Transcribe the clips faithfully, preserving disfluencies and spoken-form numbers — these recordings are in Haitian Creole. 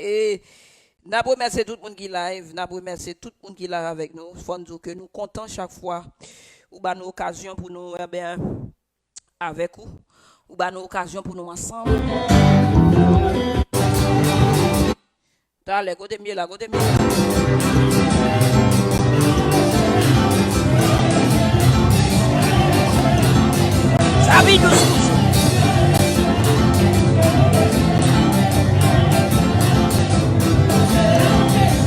E n ap remèsye tout moun ki live, n ap remèsye tout moun ki live avèk nou. Fò n di w ke nou kontan chak fwa ou ba nou okazyon pou nou, enben, avèk ou. Ou ba nou okazyon pou nou ansanm. Talè, kote m ye la, kote m ye la? Sa vin dous toujou.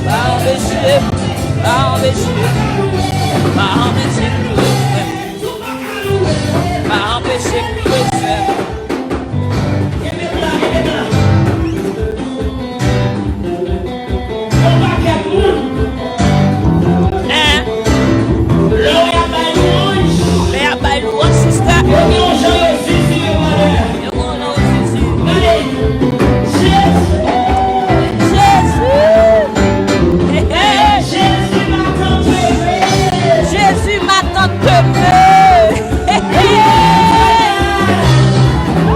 Pa anpeche, pa anpeche, pa anpeche. Pa anpeche m louwe Senyè. Yon pakèt moun. Hein? Lè y ap bay lwanj. Lè y ap bay lwanj, sista. Yo gen yon jan yo zizi yo valè. Yo gen yon jan yo zizi. Gade. Jezi. Jezi. Hey, hey. Jezi m a tann. Jezi m a tann.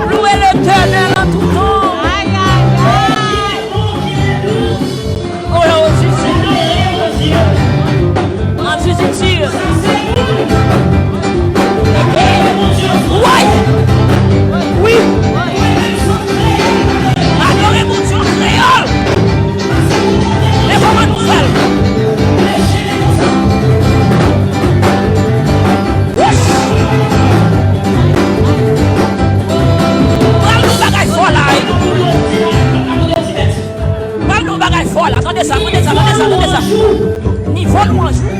Louez l'Éternel en tout temps. Ay, ay, ay. Oh, Jésus. En Jésus. Ouais. Oui. Adore Bondye an kreyòl. Men kòman nou fè l? Wouch! Pral nou bagay fò la, wi. Pral nou bagay fò la. Tande sa, tande sa, tande sa, tande sa. Nivo lwanj ou.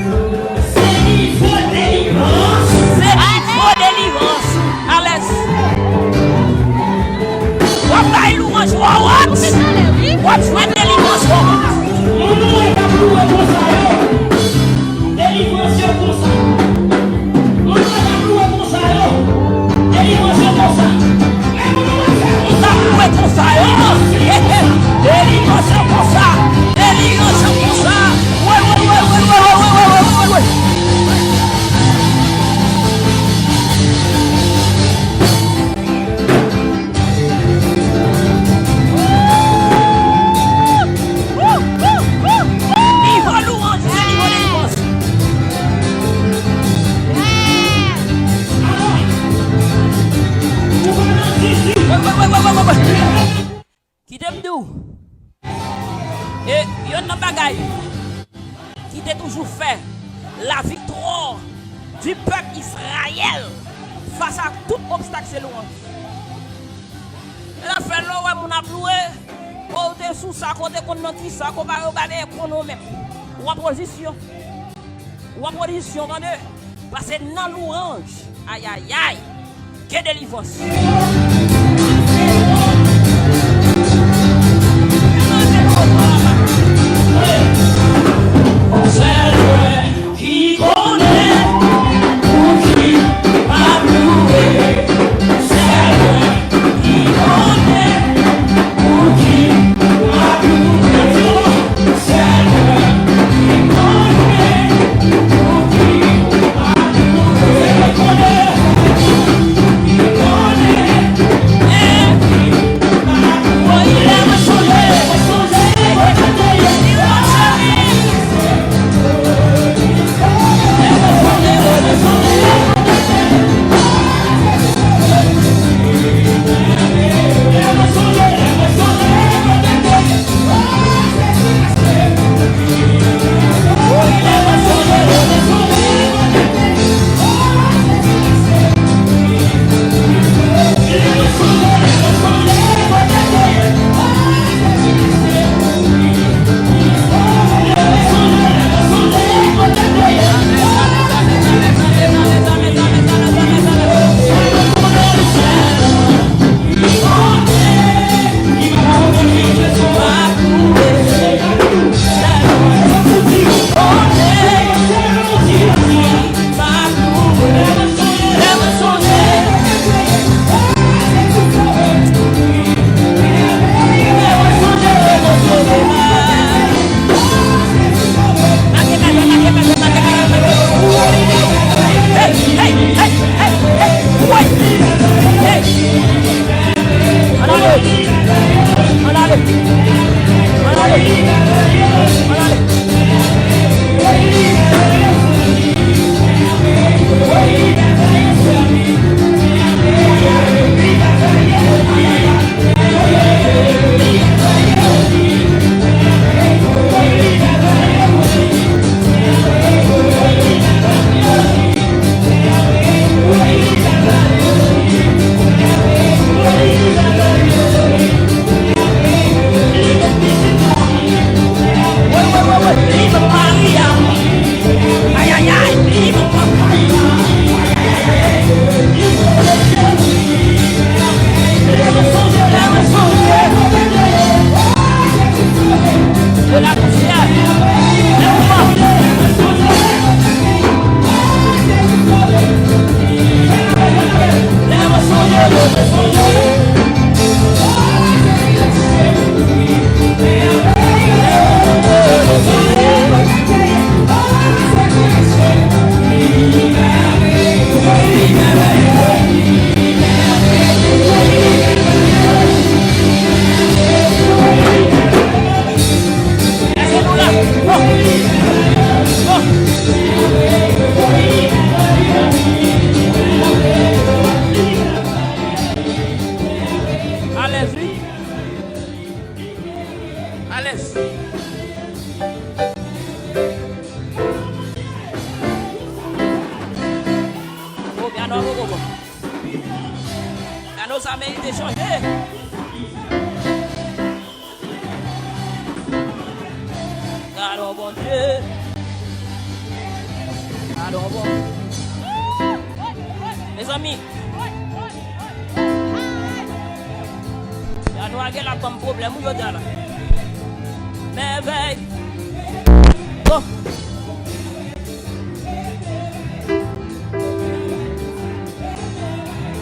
Se nivo delivrans. Se nivo delivrans ou. Alèz. W ap bay lwanj, w ap, w ap jwenn delivrans, w ap. Moun mwen k ap louwe konsa yo. Delivrans yo konsa. Moun mwen k ap louwe konsa yo. Delivrans yo konsa. Men moun mwen k ap louwe konsa yo. Delivrans yo konsa. Delivrans yo konsa. Woy, woy, woy. Nivo lwanj, se nivo delivrans. Kite m di w. E youn nan bagay ki te toujou fè la viktwa di pèp Izrayèl fas a tout obstak se lwanj. E l ap fè lè w wè moun ap louwe, ou te sou sa, kote konn nan ki sa, konpare w pa te konn ou menm. Ou an pozisyon. Ou an pozisyon, tande. Paske nan lwanj, ayayay, gen delivrans. Sèl mwen ki konnen pou ki m ap louwe. Sèl mwen ki konnen pou ki m ap louwe. Sèl mwen ki konnen pou ki m ap louwe. Sèl mwen ki konnen. Alèz. Oh, pyano a poko bon. Pyano sa merite chanje. Gadon Bondye. Gadon Bondye. Mezanmi, pyano a gen la ban m pwoblèm, wi, jodi a la. Mèvèy. Bon.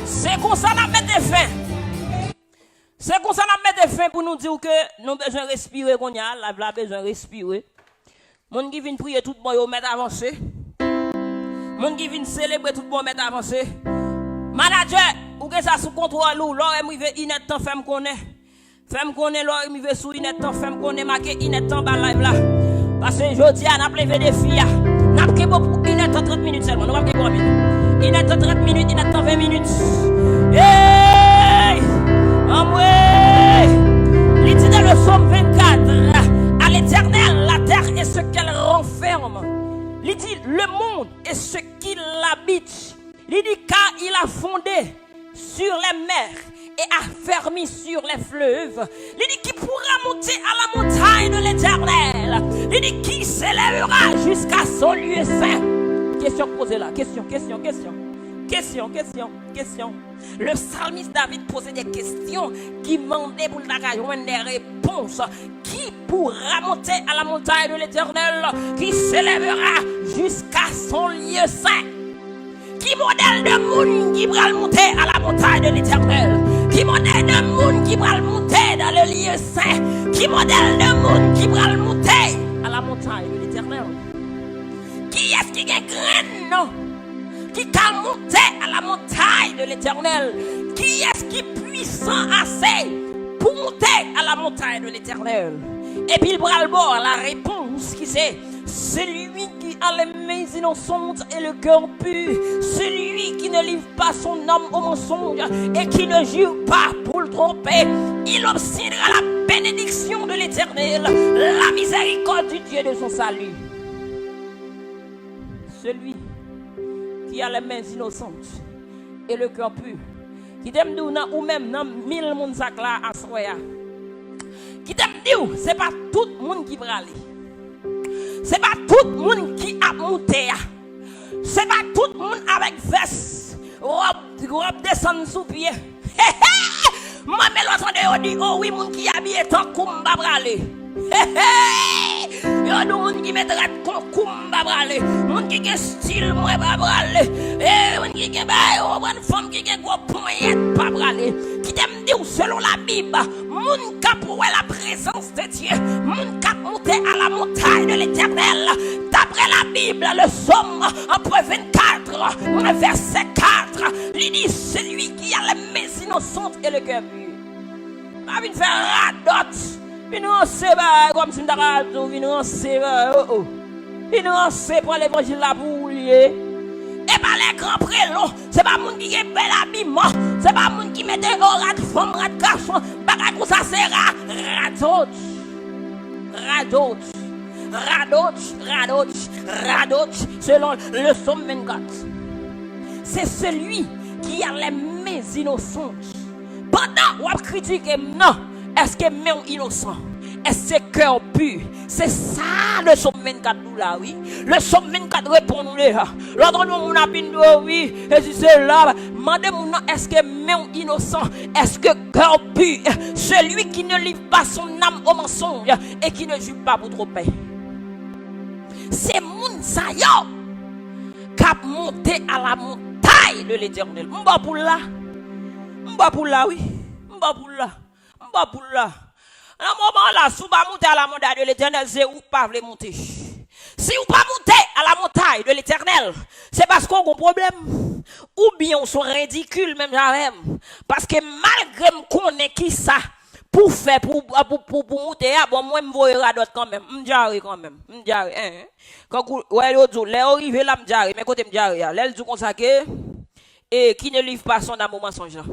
Se konsa n ap mete fen. Se konsa n ap mete fen pou nou di w ke nou bezwen respire kounye a, live la bezwen respire. Moun ki vin priye tout bon yo mèt avanse. Moun ki vin selebre tout bon mèt avanse. Manadjè, ou gen sa sou kontwòl ou, lè w wè m rive inèdtan, fè m konnen. Fè m konnen lè w rive sou inèdtan, fè m konnen make inèdtan anba live la. Paske jodi a, n ap leve defi a. N ap kenbe w pou inèdtan trant minit sèlman. Nou p ap kenbe w anpil. Inèdtan trant minit, inèdtan ven minit. Hey! Anmwe! Li di dans le psaume vingt-quatre, à l'Éternel, la terre et ce qu'elle renferme. Li di, le monde et ce qu'il habite. Li di, car il a fondé sur les mers et affermi sur les fleuves. Li di, qui pourra monter à la montagne de l'Éternel? Li di, qui s'élèvera jusqu'à son lieu saint? Kesyon k poze la, kesyon, kesyon, kesyon. Kesyon, kesyon, kesyon. Le psalmiste David poze de kesyon ki mande pou l ta ka jwenn de repons. Qui pourra monter à la montagne de l'Éternel, qui s'élèvera jusqu'à son lieu saint? Ki modèl de moun ki pral monte à la montagne de l'Éternel? Ki modèl de moun ki pral monte dans le lieu saint? Ki modèl de moun ki pral monte à la montagne de l'Éternel? Kiyès ki gen grenn ki ka monte à la montagne de l'Éternel? Kiyès ki pwisan ase pou monte à la montagne de l'Éternel? Epi l pral ba w la repons ki se, celui qui a les mains innocentes et le cœur pur, celui qui ne livre pas son âme au mensonge et qui ne jure pas pour le tromper, il obtiendra la bénédiction de l'Éternel, la miséricorde du Dieu de son salut. Celui qui a les mains innocentes et le cœur pur. Kite m di w nan ou menm, nan mil moun sa k la aswè a. Kite m di w, se pa tout moun ki prale. Se pa tout moun ki ap moute a. Se pa tout moun avèk vès, wòb, wòb desann sou pye. Mwen, men lè w tande yo di, o wi, moun ki abiye tankou m pa prale. Yo di moun ki met rad kon kou m pa prale. Moun ki gen stil mwen pa prale. E moun ki gen bagay, ou konprann, fanm ki gen gwo ponyèt pa prale. Kite m di w, selon Labib, moun k ap wè laprezans de Dye, moun k ap monte à la montagne de l'Éternel, d'après la Bible, le psaume, en point vingt-quatre, verset quatre, li di, celui qui a les mains innocentes et le cœur pur. Pa vin fè radòt. Vin ranse bagay kòmsi m ta ka di w vin ranse bagay, oh, oh. Vin ranse, pran levanjil la pou ou l ye. E pa lè gran prelo, se pa moun ki gen bèl abiman, se pa moun ki mete yo rad fanm, rad gason, bagay konsa se ra, radòt. Radòt. Radòt, radòt, radòt, selon le psaume vingt-quatre. C'est celui qui a les mains innocentes. Pandan w ap kritike m nan, èske men w inosan? Èske kè w pi? Se sa le psaume vingt-quatre di w la, wi. Le psaume vingt-quatre reponn ou deja. Lè w tande yon moun ap vin di w, wi, e si se la, mande moun nan, èske men w inosan? Èske kè w pi? Celui qui ne livre pas son âme au mensonge et qui ne jure pas pour tromper. Se moun sa yo k ap monte à la montagne de l'Éternel. M ba w pou l la. M ba w pou l la, wi. M ba w pou l la. M ba w pou l la. Nan moman la, si w pa monte à la montagne de l'Éternel, se ou k pa vle monte. Si w pa monte à la montagne de l'Éternel, se paske w gon pwoblèm. Oubyen w se yon ridikil menm jan avè m. Paske malgre m konnen kisa pou fè pou, pou, pou, pou moute a, bon, mwen m voye radòt kanmenm. M djare kanmenm. M djare, en, en. Kankou, wè, yo di w, lè yo rive la, m djare. Men kote m djare a? Lè l di w konsa ke, e, qui ne livre pas son âme au mensonge lan.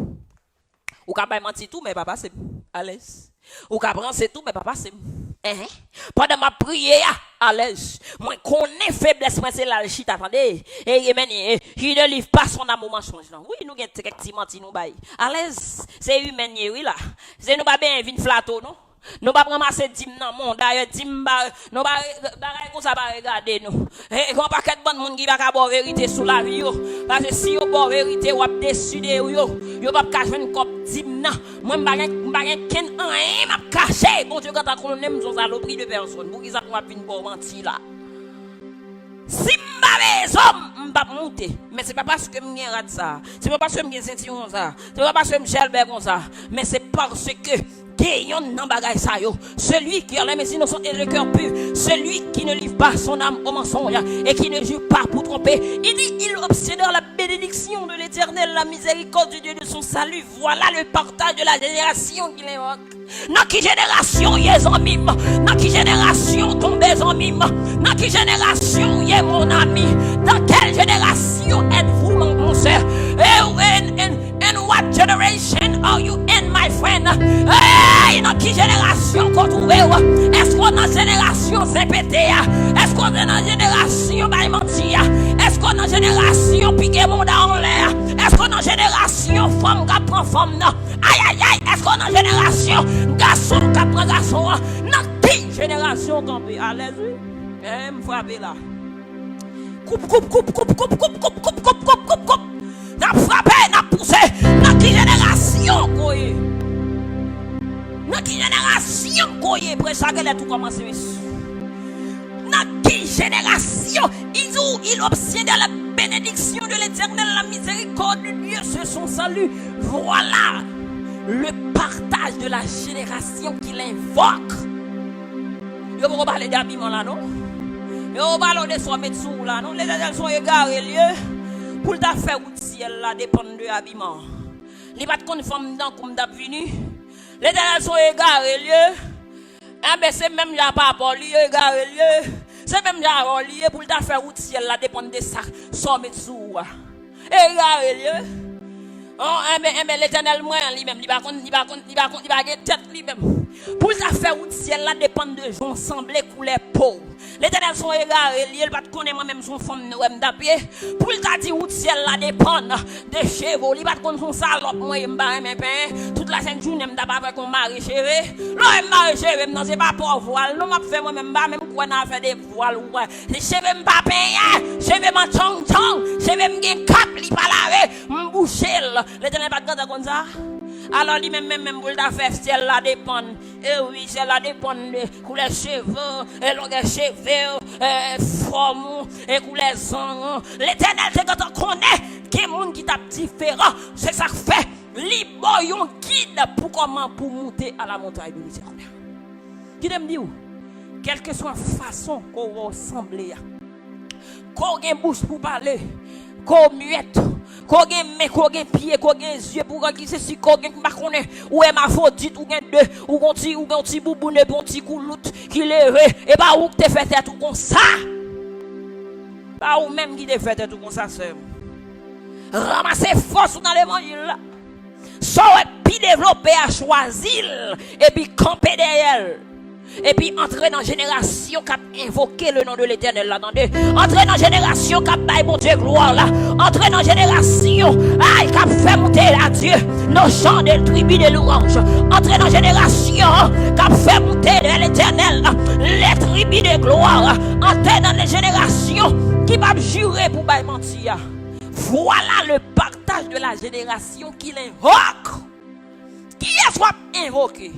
Ou ka bay manti tou, men pa pase m. Alèz. Ou ka pran, se tou, men pa pase m. Enhen. Pandan m ap priye a, alèz. Mwen konnen feblès mwen se la l chita, tande. E, e, men, e, qui ne livre pas son âme au mensonge, non. Wi, nou gen kèk ti manti nou bay. Alèz. Se imèn ye, wi, la. Se nou pa benyen vin flato, non. Nou p ap ranmase dim nan men w. Dayè, dim pa, nou pa, bagay konsa pa regade nou. E, gen yon pakèt bann moun ki pa ka ba w verite sou lavi yo. Paske si yo ba w verite, w ap desi de yo. Yo p ap ka jwenn kòb dim nan. Mwen, m pa gen, m pa gen kenn anyen m ap kache. Bondye gentan konnen m se yon salopri de pèsòn. Poukisa pou m ap vin ba w manti la? Si m pa bezwen w, m p ap moute. Men se pa paske m gen rad sa a. Se pa paske m gen sentiwon sa a. Se pa paske m chèlbè konsa. Men se paske gen yonn nan bagay sa yo. Celui qui a les mains innocentes et le cœur pur, celui qui ne livre pas son âme au mensonge et qui ne jure pas pour tromper. Il dit, il obtiendra la bénédiction de l'Éternel, la miséricorde de Dieu de son salut. Voilà le partage de la génération qu'il invoque. Nan ki jenerasyon w ye, zanmi m? Nan ki jenerasyon w tonbe, zanmi m? Nan ki jenerasyon w ye, mon ami? Dans quelle génération êtes-vous, mon, mon sœur? Eh, in, in, in what generation are you in, my friend? Hey, nan ki jenerasyon ke w twouve w? Èske w nan jenerasyon zen pete a? Èske w nan jenerasyon bay manti a? Èske w nan jenerasyon pike mouda anlè a? Èske w nan jenerasyon fanm k ap pran fanm nan? Ayayay, èske w nan jenerasyon gason k ap pran gason an? Nan ki jenerasyon w kanpe? Alèz, wi. Eh, m frape la. Koup, koup, koup. N ap frape, n ap pouse. Nan ki jenerasyon ke w ye? Nan ki jenerasyon ke w ye? Prèch la genlè tou kòmanse, mesye. Nan ki jenerasyon? Il dit, il obtient de la bénédiction de l'Éternel, la miséricorde de Dieu sur son salut. Voilà le partage de la génération qu'il invoque. Yo poko pale de abiman la, non. Yo pale de sa w met sou ou la, non. Letènèl se yon egare l ye. Pou l ta fè wout syèl la depann de abiman. Li pa t konn fanm tankou m t ap vini. Letènèl se yon egare l ye. Enben, se menm jan pa pa w li egare l ye. Se menm jan pa w li ye pou l ta fè wout syèl la depann de sa, sa w met sou ou a. Egare l ye. Oh, enben, enben, Letènèl mwen an, li menm, li pa konn, li pa konn, li pa konn, li pa gen tèt li menm. Pou l ta fè wout syèl la depann de jan w sanble, koulè po w. Letènèl se yon egare l ye, li pa t konnen mwen menm se yon fanm nwè m t ap ye. Pou l ta di wout syèl la depann de cheve w, li pa t konn se yon salòp mwen ye, m pa renmen penyen. Tout lasent jounen m t ap avèk yon mare cheve. Lè w wè m mare cheve m nan, se pa pa w vwal non m ap fè mwen menm, m pa menm kwè nan afè de vwal ou wè. Cheve m pa penyen, cheve m an tchong tchong, cheve m gen kap, li pa lave, m bouche l. Letènèl pa t gentan konn sa? Alò li menm, menm, menm pou l ta fè syèl la depann. E wi, syèl la depann de koulè cheve, e longè cheve, e fòm ou, e koulè zong ou. Letènèl te gentan konnen gen moun ki t ap diferan. Se sa k fè li ba w yon gid pou kòman pou moute à la montagne de l'Éternel. Kite m di w, kèlkeswa fason ke w wè w sanble a, ke w gen bouch pou pale, ke w myèt, ke w gen men, ke w gen pye, ke w gen zye pou w ki se si ke w gen, m pa konnen, ou èmafwodit, ou gen de, ou gon ti, ou gen yon ti bouboun epi yon ti koulout ki leve, e pa ou ki te fè tèt ou konsa. Pa ou menm ki te fè tèt ou konsa, sè m. Ranmase fòs ou nan levanjil la. Sa w wè pi devlope a, chwazi l, epi kanpe dèyè l. Epi antre nan jenerasyon k ap envoke le non de Letènèl la, tande. Antre nan jenerasyon k ap bay Bondye glwa la. Antre nan jenerasyon, ay, k ap fè moute à Dieu nos chants de tribu de louange. Antre nan jenerasyon k ap fè moute vers l'Éternel les tribus de gloire. Antre nan jenerasyon ki p ap jire pou bay manti a. Voilà le partage de la génération qu'il invoque. Kiyès w ap envoke?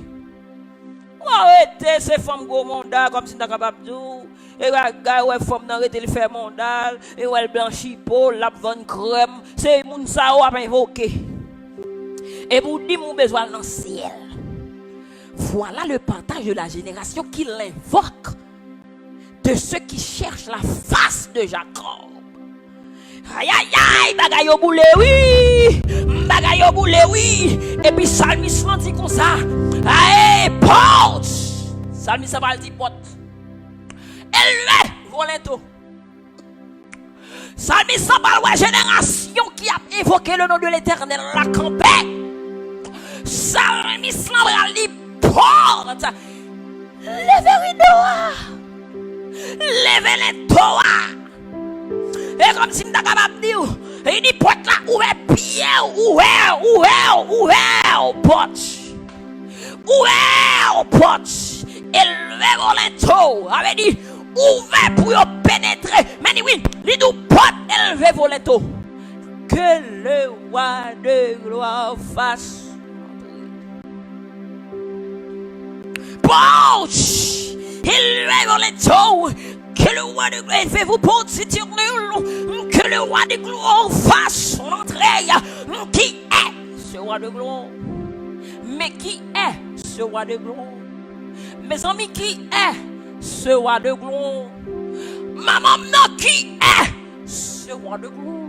Ou arete, se fanm gwo monda, kòmsi m ta kapab di w, e bagay, ou wè fanm nan rete, li fè monda l, e wè l blanchi po l, l ap vann krèm. Se moun sa yo w ap envoke. Epi w di m ou bezwen al nan syèl. Voilà le partage de la génération qu'il invoque de ceux qui cherchent la face de Jacob. Ayayay, bagay yo boule wi! Bagay yo boule wi! Epi salmis lan di konsa, ae pòt! Salmis lan pral di pòt. Elve vòlento. Salmis lan pral wè jenerasyon ki ap envoke le non de Letènèl la kanpe. Salmis lan pral di, pòt. Leve rido a. Leve leto a. E kòmsi m ta kapab di w, li di pòt la ouvè pye w, ouvè, ouvè, ouvè pòt. Ouvè pòt. Elve volento. Sa vle di ouvè pou yo penetre. Men li, wi, li di w pòt elve volento. Que le roi de gloire fasse Pouch! Elve volento! Que le roi de gloire, élevez-vous, portes éternelles, que le roi de gloire fasse son entrée. Qui est ce roi de gloire? Mais qui est ce roi de gloire? Mezanmi, qui est ce roi de gloire? Manman m nan, qui est ce roi de gloire?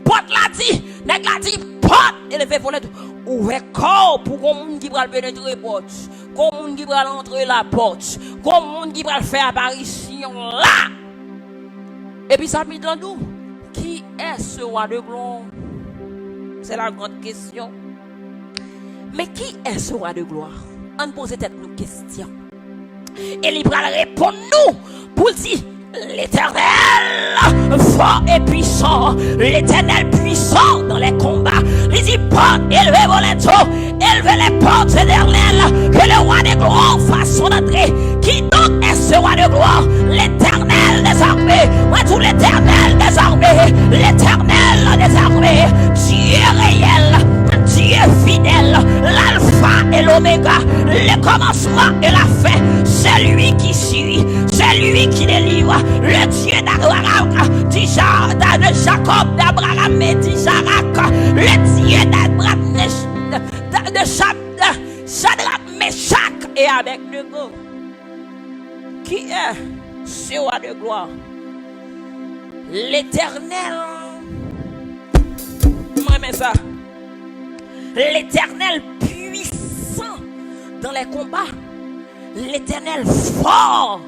Pòt la di, nèg la di, pòt, elve volento. Ouvè kò w pou gon moun ki pral penetre pòt. Gon moun ki pral antre la pòt. Gon moun ki pral fè aparisyon la. Epi sa mit lan dou, qui est ce roi de gloire? C'est la grande question. Mais qui est ce roi de gloire? Ann poze tèt nou kesyon. E li pral reponn nou pou l di, L'Éternel fort et puissant, l'Éternel puissant dans les combats. Li di, pòt, elve volento, elve les portes éternelles, que le roi de gloire fasse son entrée. Qui donc est ce roi de gloire? L'Éternel des armées. Mwen di w, Letènèl dèzame, Letènèl dèzame, Dye reyèl, Dye fidèl, l'Alpha et l'Oméga, le commencement et la fin, celui qui suit, celui qui délivre, le Dieu d'Abraham, d'Isaac, de Jacob, d'Abraham et d'Isaac, le Dieu d'Abraham, de, de, de Chab-, de Shadrach, Meshach et Abednego. Qui est ce roi de gloire? L'Éternel. Mwen renmen sa. L'Éternel puissant dans les combats. L'Éternel fort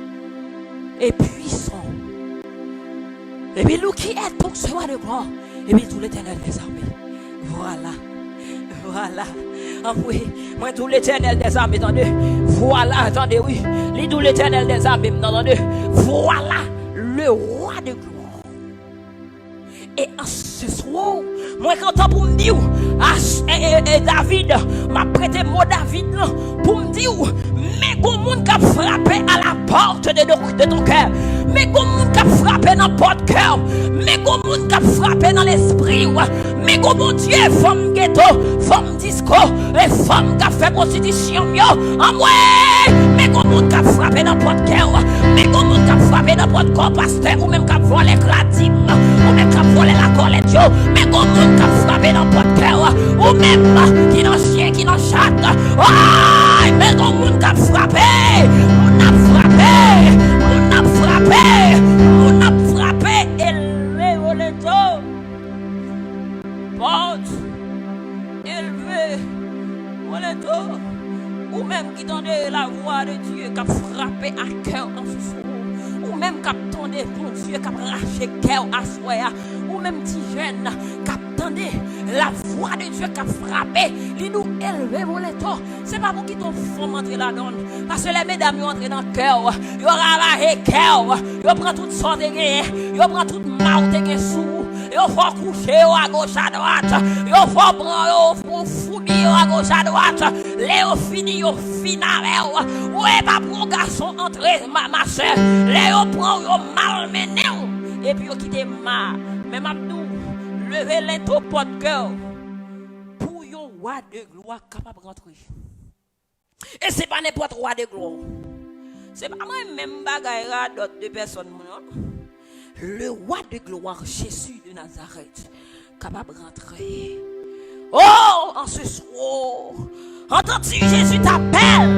et puissant. Epi nou, qui est donc ce roi de gloire? Epi tou, Letènèl dèzame. Vwala. Vwala. Anmwe, mwen di w, Letènèl dèzame, tande. Vwala, tande, wi. Li di w, Letènèl dèzame, m nan, tande. Vwala, le roi de gloire. E an se swa, mwen kontan pou m di w, a, e, e, e, David, m ap prete mo David lan pou m di w, men gon moun k ap frape à la porte de, de, de ton cœur. Men gon moun k ap frape nan pòt kè w. Men gon moun k ap frape nan lespri w. Men gon Bondye, fò m geto, fò m disko, e fanm k ap fè pwostitisyon yo. Anmwe! Men gon moun k ap frape nan pòt kè w. Men gon moun k ap frape nan pòt kò pastè, ou menm k ap vòlè gradim, ou menm k ap vòlè lakòlèt yo. Men gon moun k ap frape nan pòt kè w. Ou menm ki nan chyen, ki nan chat. Ay, men gon moun k ap frape. Moun ap frape. Moun ap frape. Moun ap frape. Elve volento. Pòt, elve volento. Ou menm ki tande lavwa de Dye k ap frape a kè w an se swa. Ou menm k ap tande Bondye k ap rache kè w aswè a. Ou menm ti jèn k ap tande lavwa de Dye k ap frape. Li di w elve volento. Se pa pou kite yon fanm antre ladan l. Paske lè medam yo antre nan kè w, yo ravaje kè w, yo pran tout sa w te genyen, yo pran tout ma w te gen sou ou, yo fè w kouche yo agoch adwat, yo fè w pran yo, yo foubi yo agoch adwat. Lè yo fini, yo fin avè w. Ou e pa pou yon gason antre, ma, ma sè. Lè yo pran w, yo malmennen w. Epi yo kite ma. Men m ap di w, leve lento pòt kè w pou yon wa de glwa kapab rantre. E se pa nenpòt wa de glwa. Se pa mwen menm bagay radòt de pèsòn mwen, non. Le roi de gloire, Jésus de Nazareth, kapab rantre. Oh, en ce soir, entends-tu, Jésus t'appelle.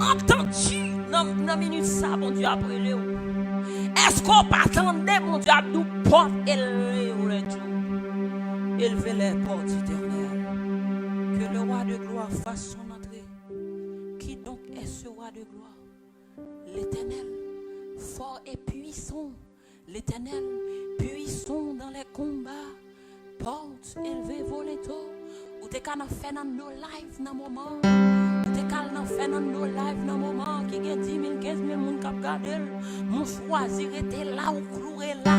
Entends-tu, nan, nan minit sa, Bondye ap rele w. Èske w pa tande Bondye ap di w pòt elve, ou lè di w, elve lè pòt etènèl. Que le roi de gloire fasse son entrée. Qui donc est ce roi de gloire? L'Éternel, fort et puissant. L'Éternel, puissant dans les combats. Porte élevée, volento. Ou te ka nan Fernando Live nan moman. Ou te ka al nan Fernando Live nan moman ki gen dis mil, kenz mil moun k ap gade l. Men w chwazi rete la, ou kloure la.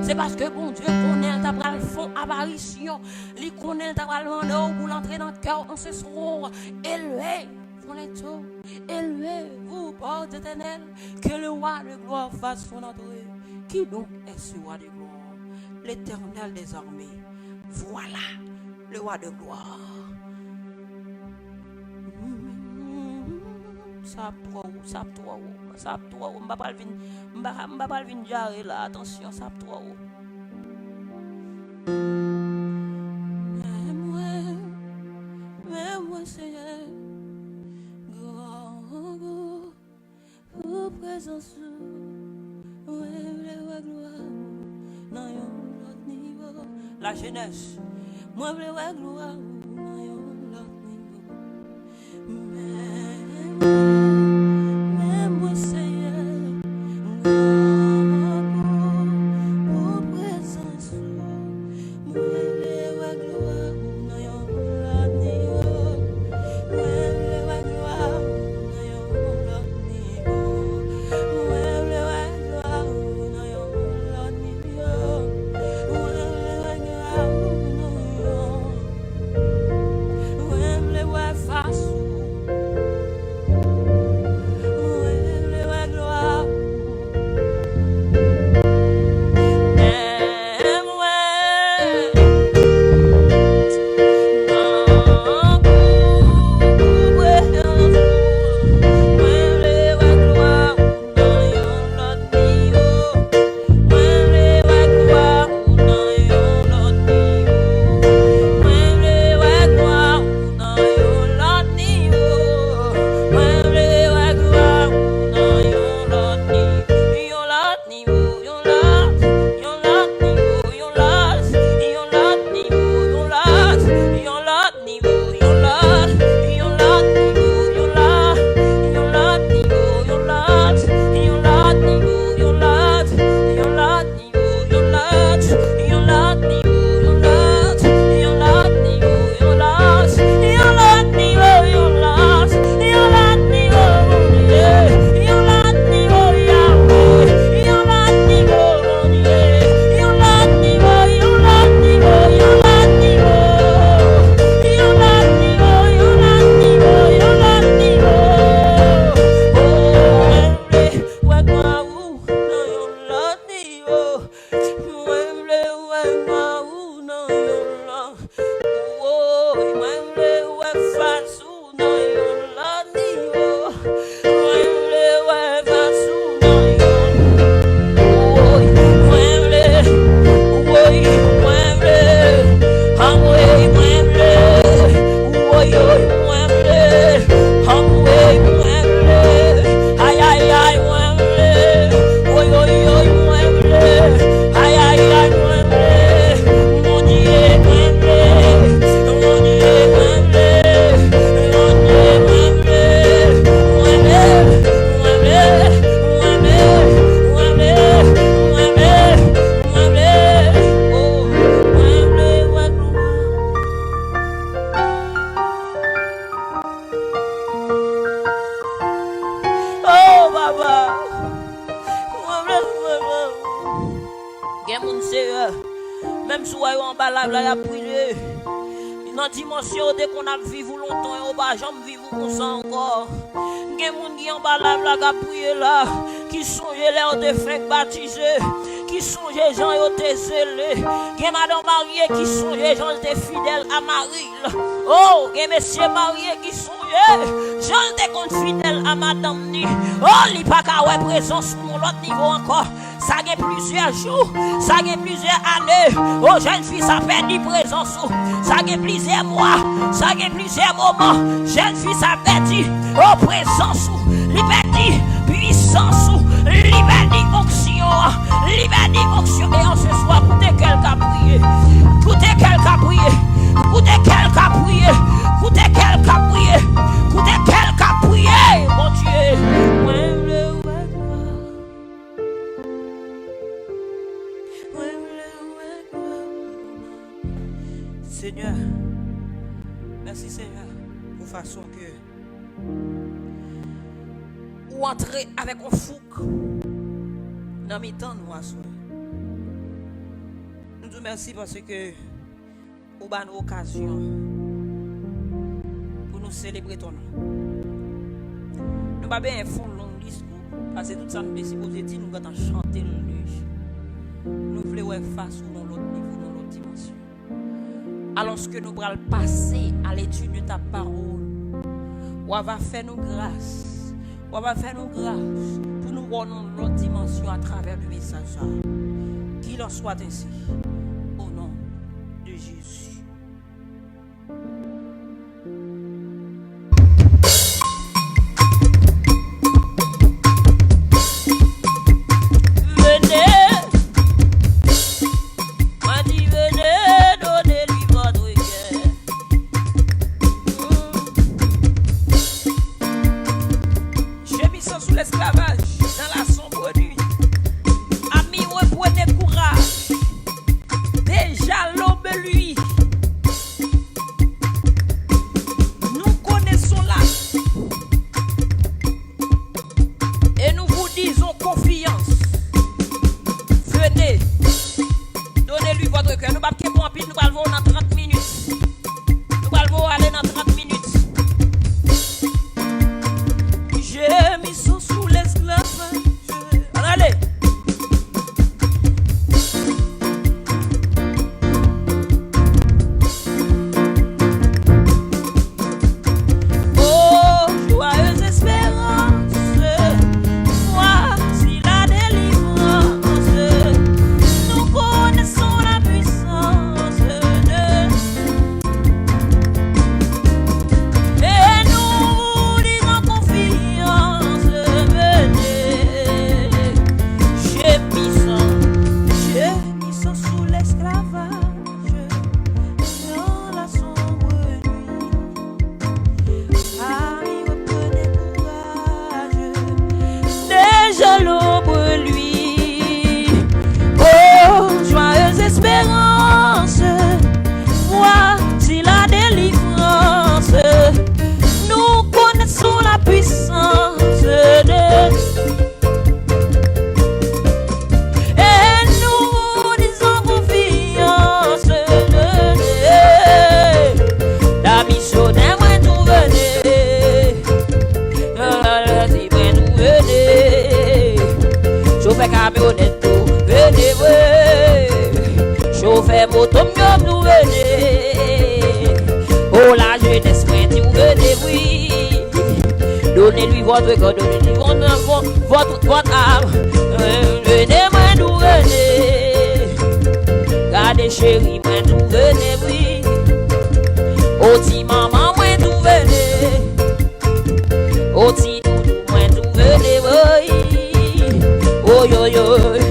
Se paske Bondye konnen l ta pral fè yon aparisyon. Li konnen l ta pral mande w pou l antre nan kè w an se swa. Elve vos les cieux, élevez-vous, portes éternelles, que le roi de gloire fasse son entrée. Qui donc est ce roi de gloire? L'Éternel des armées. Voilà le roi de gloire. Sa ap twò wo, sa ap twò wo, sa ap twò wo. M pa pral vin, m pa, m pa pral vin djare la. Atansyon, sa ap twò wo. Men mwen, men mwen, Senyè, gran gou pou prezans ou. Mwen vle wè glwa ou nan yon lòt nivo. La jeunesse, mwen vle wè glwa ou nan yon lòt nivo. Men mwen, men mwen, Senyè, m gran gou pou prezans ou. Mwen vle wè glwa ou nan yon lòt nivo. Mwen vle wè glwa ou nan yon lòt nivo. Mwen vle wè glwa ou nan yon lòt nivo. Mwen vle wè glwa ou nan yon Mwen vle wè fas ou. Mwen vle wè glwa ou. Men mwen, nan gou pou prezans ou. Mwen vle wè glwa ou nan yon lòt nivo. Mwen vle wè glwa ou nan yon lòt nivo. Mwen vle wè glwa ou nan yon lòt nivo. Mwen vle wè glwa ou nan yon lòt nivo. Yon lòt nivo, yon lòt, yon lòt nivo, yon lòt, yon lòt nivo, yon lòt, yon lòt nivo, yon lòt, yon lòt nivo, yon lòt, yon lòt nivo, yon lòt, yon lòt nivo, yon lòt, yon lòt nivo, yon lòt, yon lòt nivo, yon lòt, yon lòt nivo, yon lòt, yon lòt nivo, yon lòt, yon lòt nivo, Bondye, yon lòt nivo, Yahweh, yon lòt nivo, Bondye, yon lòt nivo, yon lòt nivo, yon lòt nivo, yon lòt nivo, yon lòt nivo, yon lòt nivo. Oh, mwen vle wè glwa ou nan yon lòt nivo. Mwen vle wè glwa ou nan yon lòt. Woy, mwen vle wè fas ou nan yon lòt nivo. Mwen vle wè fas ou nan yon. Woy, mwen vle. Woy, mwen vle. Anmwey, mwen vle. Woy, woy, mwen vle. Anmwey, mwen vle. Ay, ay, ay, mwen vle. Woy, woy, woy, mwen vle. Ay, ay, ay, mwen vle. Bondye, mwen vle. Bondye, mwen vle. Bondye, mwen vle. Mwen vle, mwen vle, mwen vle, mwen vle, mwen vle. Oh, mwen vle wè glwa. Oh, papa. Mwen vle, mwen vle. Gen moun, Seyè, menm si w wè yo anba live la, y ap priye. Nan dimansyon yo te konn ap viv ou lontan, yo pa janm viv ou konsa ankò. Gen moun ki anba live la k ap priye la, ki sonje lè yo te fenk batize, ki sonje jan yo te zele. Gen madanm marye ki sonje jan l te fidèl a mari l. Oh, gen mesye marye ki sonje jan l te konn fidèl a madanm ni. Oh, li pa ka wè prezans ou yon lòt nivo ankò. Sa gen plizyè jou, sa gen plizyè ane, o, jèn fi sa pèdi prezans ou. Sa gen plizyè mwa, sa gen plizyè moman, jèn fi sa pèdi, o, prezans ou. Li pèdi pwisans ou. Li pèdi onksyon an. Li pèdi onksyon. E an se swa, koute kè l ka priye. Koute kè l ka priye. Koute kè l ka priye. Koute kè l ka priye. Koute kè l ka priye. Bondye, mwen vle wè glwa. Mwen vle wè glwa. Senyè, Ou antre avèk yon fouk nan mitan nou aswè. Nou di w mèsi paske ou ba nou okazyon pou nou selebre ton non. Nou pa bezwen fè yon long diskou, paske tout sa nou te sipoze di, nou gentan chante l deja. Nou vle wè fas ou nan lòt nivo, nan lòt dimansyon. Alòske nou pral pase à l'étude de ta parole, w a va fè nou gras, w a va fè nou gras pou nou wè w nan lòt dimansyon atravè de mesaj sa a. Qu'il en soit ainsi, au nom de Jésus. Venez, m'a dit, venez, donnez-lui votre cœur. Gémissons sous l'esclavage dans la sombre nuit. Amis, reprenez courage. Déjà l'aube luit. Nous connaissons la et nous vous disons confiance. Venez, donnez-lui votre cœur. Nou p ap kenbe w anpil, nou pral voye w nan trant minit. Nou pral voye w ale nan trant minit. Gémissons sous l'esclavage. Ann ale. Oh, joyeuse espérance, voici la délivrance. Nous connaissons la puissance de Et nous vous disons confiance, venez, gémissons, gémissons sous l'esclavage, dans la sombre nuit. Amis, reprenez courage, déjà l'aube luit. Oh, joyeuse espérance, voici la délivrance. Nous connaissons la puissance de Et nous vous disons confiance, venez. Damisyonè mwen tou vene. Alèz mwen tou vene. Chofè kamyonèt tou vene vre. Chofè moto m yo tou vene. O lajenès mwen di w vene wi. Donnez-lui votre cœur, donnez-lui votre, votre, votre âme. Vene mwen tou vene. Gade cheri mwen tou vene wi. O ti manman mwen tou vene. O ti doudou mwen tou vene wi. Oyoyoy.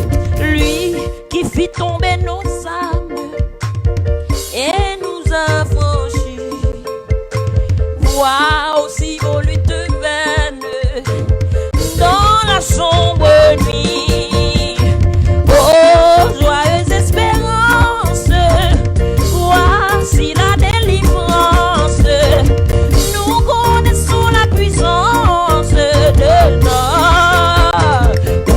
Lui qui fit tomber nos armes et nous affranchit. Voir aussi vos luttes vaines dans la sombre nuit. Oh, joyeuse espérance, voici la délivrance. Nous connaissons la puissance de notre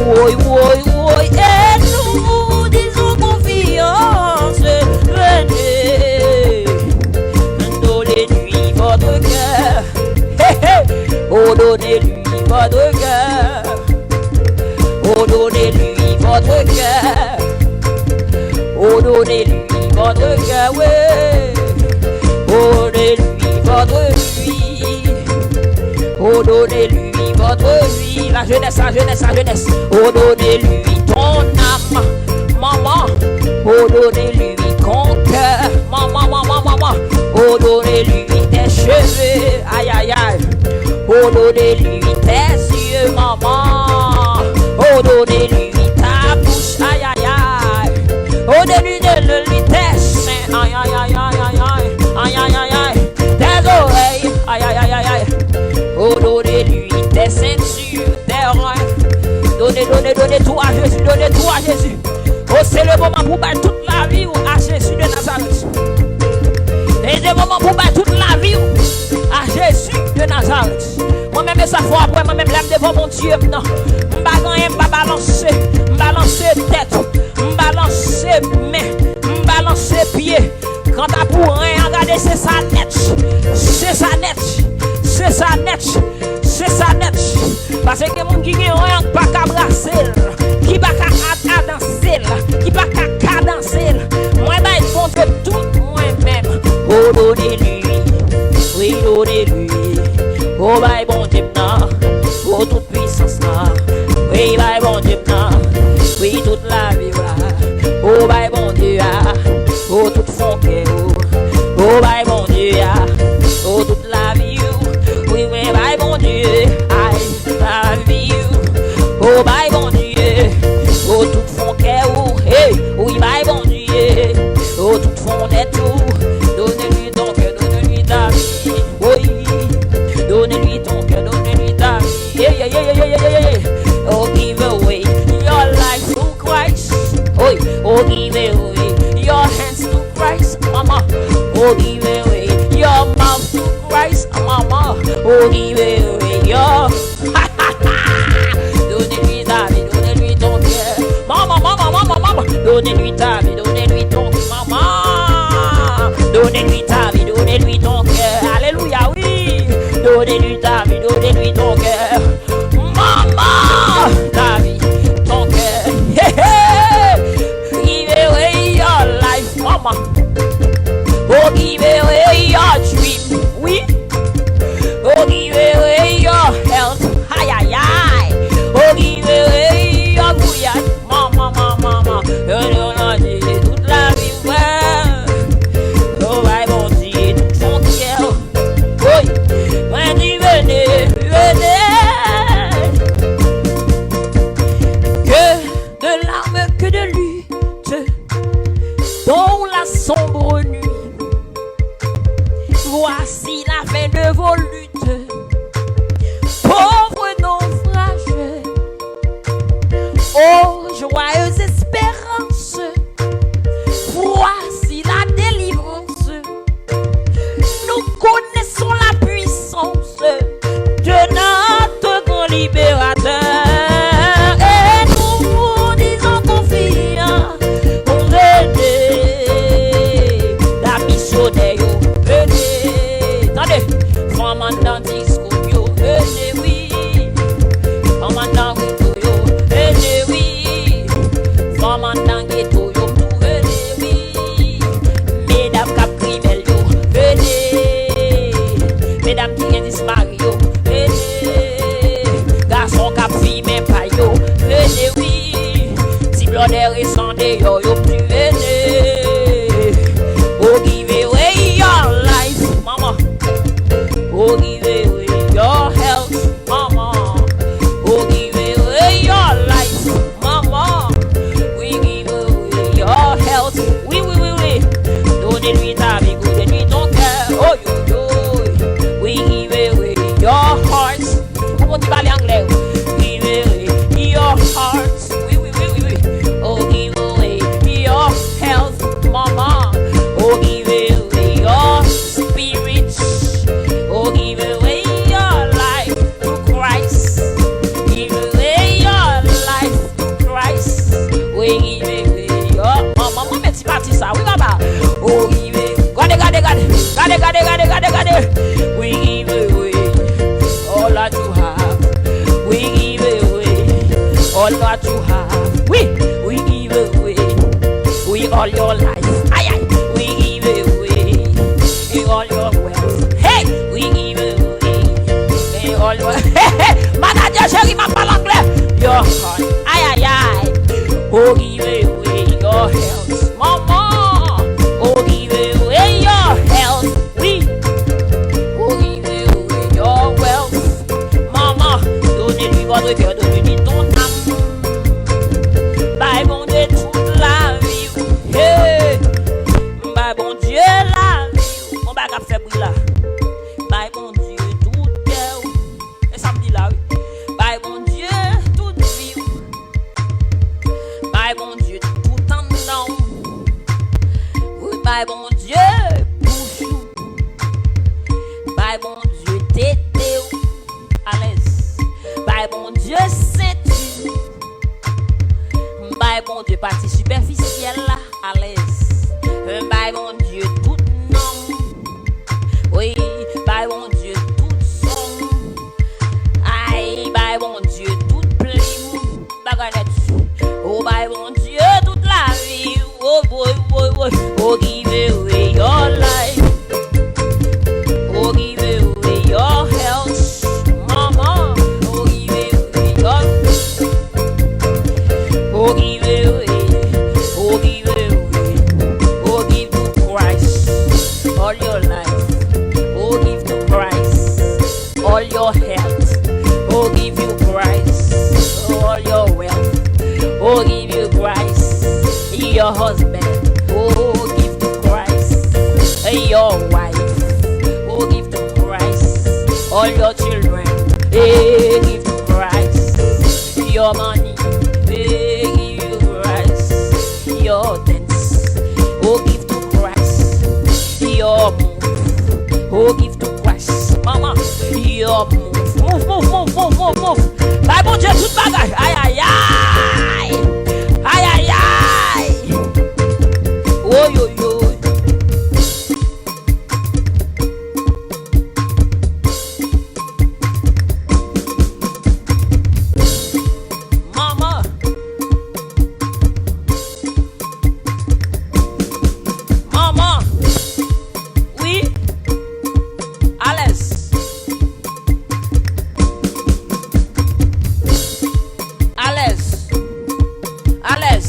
Woy, woy, woy, et nous vous disons confiance, venez, donnez-lui votre cœur. Hé, hé. Oh, donnez-lui votre cœur. Oh, donnez-lui votre cœur. Oh, donnez-lui votre cœur, oui. Oh, donnez-lui votre vie. Oh, donnez-lui votre vie. La jeunesse, la jeunesse, la jeunesse. Oh, donnez-lui ton âme. Maman, oh, donnez-lui ton cœur. Maman, maman, maman. Oh, donnez-lui tes cheveux. Aïe, aïe, aïe. Oh, donnez-lui tes yeux, maman. Oh, donnez-lui ta bouche. Aïe, aïe, aïe. Oh, donnez-lui, donnez-lui tes seins. Aïe, aïe, aïe. Aïe, aïe, aïe, aïe. Tes oreilles. Aïe, aïe, aïe, aïe, aïe. Oh, donnez-lui tes ceintures, tes reins. Donnez, donnez, donnez tout à Jésus, donnez tout à Jésus. Oh, se le moman pou bay tout lavi w a Jezi de Nazarèt. E se moman pou bay tout lavi w a Jezi de Nazarèt. Mwen menm, e sa fò apre mwen menm, lè m devan Bondye m nan. M pa gen anyen, m pa balanse. M balanse tèt. M balanse men. M balanse pye. Kanta pou ren an, gade, se sa nèt. Se sa nèt. Se sa nèt. Se sa nèt. Paske gen moun ki gen ren an k pa ka brase l, ki pa ka a-, adanse l, ki pa ka kadanse l. Mwen bay Bondye tout mwen menm. Oh, donnez-lui, oui, donnez-lui. Oh, bay Bondye m nan, oh, tout pwisans lan. Wi, bay Bondye m nan, wi, tout lavi w la. Oh, bay Bondye a, oh, tout fon kè ou. Oh, bay Bondye a, oh, tout lavi w. Wi, wi, bay Bondye, ay, lavi w. Oh, bay Bondye, oh, tout fon kè ou. Hey, wi, bay Bondye, oh, tout fon nèt ou. Donne-lui ton cœur, donne-lui ta vie. Oui, donne-lui ton cœur, donne-lui ta vie. Yeah, yeah, yeah, yeah, yeah, yeah, yeah. Oh, give away your life to Christ. Oi, oh, give away your hands to Christ, mama. Oh, give away your mouth to Christ, mama. Oh, give away your Donne-lui ta vie, donne-lui ton cœur. Maman, maman, maman, maman. Donne-lui ta vie, donne-lui ton maman. Donne-lui ta vie, donne-lui ton cœur. Alléluia, oui. Donne-lui ta vie, donne-lui ton cœur. Maman, ta vie, ton cœur. Hey, hey. Give away your life, mama. Oh, give away your dream. Oui. Oh, give away your health. Ay, ay, ay. Oh, give away your gouyad. Mama, mama, mama. Yo, yo, yo, yo, tout lavi w. Oh, bay Bondye tout fon kè w. Wi, mwen di vene, vene. Que de larmes, que de lutte, dans la sombre nuit. Voici la fin de vos luttes, pauvres naufragés. Ô joyeuse espérance, voici la délivrance. Nous connaissons la puissance de notre grand libérateur. Et nous disons confiants, venez, la misyonè yo, venez. Tande, fanm anndan disko yo, venez, wi. Fanm anndan ghetto yo, venez, wi. Fanm anndan ghetto yo, venez, wi. Medam k ap kri bèl yo, vene. Medam ki gen dis mari yo, vene. Gason k ap fimen pay yo, vene wi. Ti blòdè resan deyò yo, vene. Oh, give away your life, mama. Oh, give away your health, mama. Oh, give away your life, mama. We give away your health. Wi, wi, wi, wi. Donne-lui ta vie, donne-lui ton cœur. Oh, yo, yo. We give away your heart. Pou moun ki pale anglè yo. Give away your heart. Wi, wi, wi, wi, wi. Oh, give away your health, mama. Oh, give away your spirit. Oh, give away your life to Christ. Give away your life to Christ. We give away your mama. Mwen met ti pati sa, wi, papa. Oh, give away. Gade, gade, gade. Gade, gade, gade, gade, gade. We give away all that you have. We give away all that you have. We, we give away. We all your life. Ay, ay. We give away. We all your wealth. Hey, we give away. We all your Manadjè cheri, m ap pale anglè. Your heart. Ay, ay, ay. Oh, give away your health. Mama. Oh, give away your health. Wi. Oh, give away your wealth. Mama, donne-lui votre cœur, donne-lui ton âme. Bay Bondye tout lavi w. Hey. Bay Bondye lavi w. Yon bagay k ap fè bri la. Bay Bondye tout kè w. E sa m di la, wi. Bay Bondye tout vi w. Bay Bondye tout anndan w. Wi, bay Bondye bouch ou. Bay Bondye tete w. Alèz. Bay Bondye senti. M bay Bondye pati sipèfisyèl la, alèz. M bay Bondye tout non m. Wi, bay Bondye tout son m. Ay, bay Bondye tout plim. Bagay nèt. Ou bay Bondye tout lavi. Oh, boy, boy, boy. Oh, give away your life. Oh, give away your health. Mama, oh, give away your, oh, give away, oh, give away, oh, give to Christ all your life. Oh, give to Christ all your health. Oh, give you Christ all your wealth. Oh, give you Christ your husband. Oh, give to Christ your wife. Oh, give to Christ all your children. Hey, give to Christ your money. Hey, give to Christ your things. Oh, give to Christ your move. Oh, give to Christ, mama, your move. Move, move, move, move, move, move. Bay Bondye tout bagay. Ay, ay, ay. Ay, ay, ay. Woy, woy, woy. Mama. Mama. Wi. Alèz. Alèz. Alèz.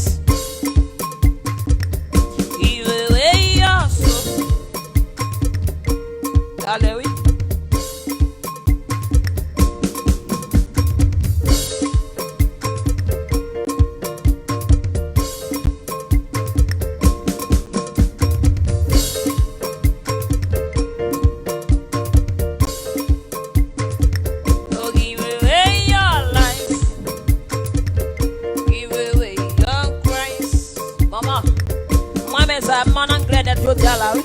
Talè, wi. Oh, give away your life. Give away your Christ. Mama, mwen men sa, m an anglè nèt jodi a la, wi.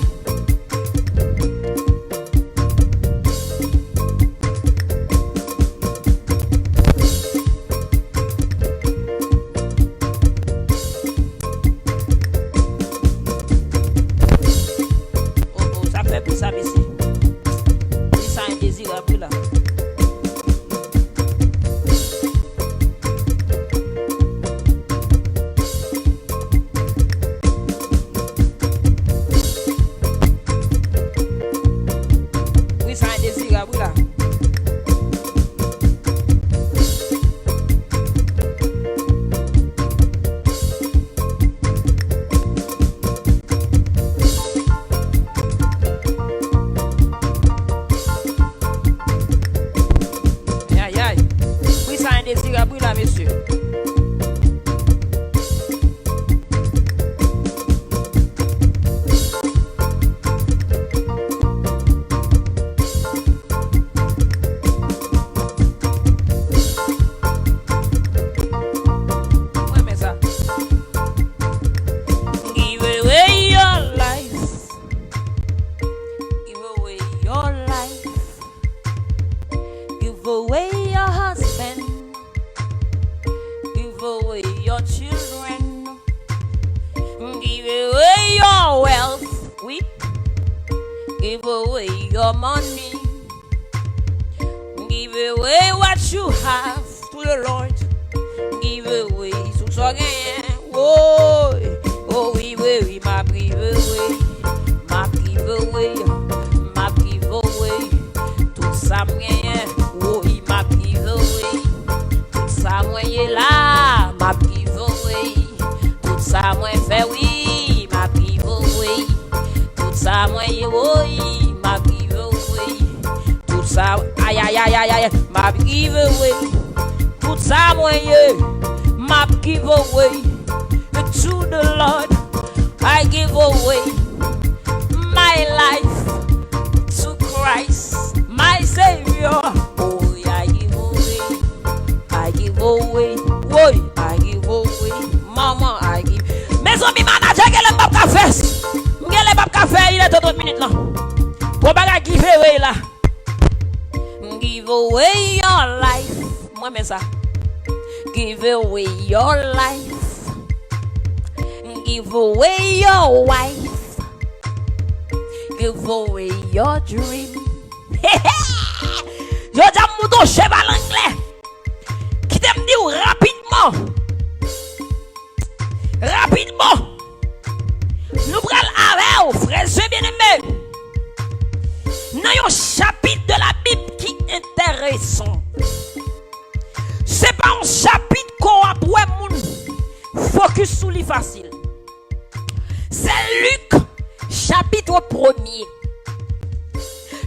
Oh, oh, sa fè bri sa, mesye. Bri sa endezirab, wi, la. Wi, sa endezirab, wi, la. Ay, ay, ay. Wi, sa endezirab, wi, la, mesye. Mwen renmen sa. Give away your life. Give away your life. Give away your husband. Give away your children. Give away your wealth. Wi. Give away your money. Give away what you have to the Lord. Give away tout sa w genyen. Woy. Oh, wi, wi, wi, m ap give away. M ap give away. M ap give away. Tout sa m genyen. Woy, m ap give away. Tout sa mwen ye la, m ap give away. Tout sa mwen fè, wi, m ap give away. Tout sa mwen ye, woy, m ap give away. Tout sa, ay, ay, ay, ay, ay, m ap give away. Tout sa mwen ye, m ap give away. To the Lord, I give away my life to Christ, my Savior. Oh, I give away, I give away, woy, I give away, mama, I give. Mezanmi, manager, genlè m p ap ka fè. M genlè p ap ka fè, il est trente minutes la. Gwo bagay give away la. Give away your life. Mwen men sa. Give away your life. Give away your wife. Give away your dream. Jodi a m mouton cheval anglè. Kite m di w rapidman. Rapidman. Nou pral avè w, frè e sè byeneme, nan yon chapit de la Bib ki enteresan. Se pa yon chapit ke w ap wè moun fokis sou li fasil. Se Lik, chapit premye.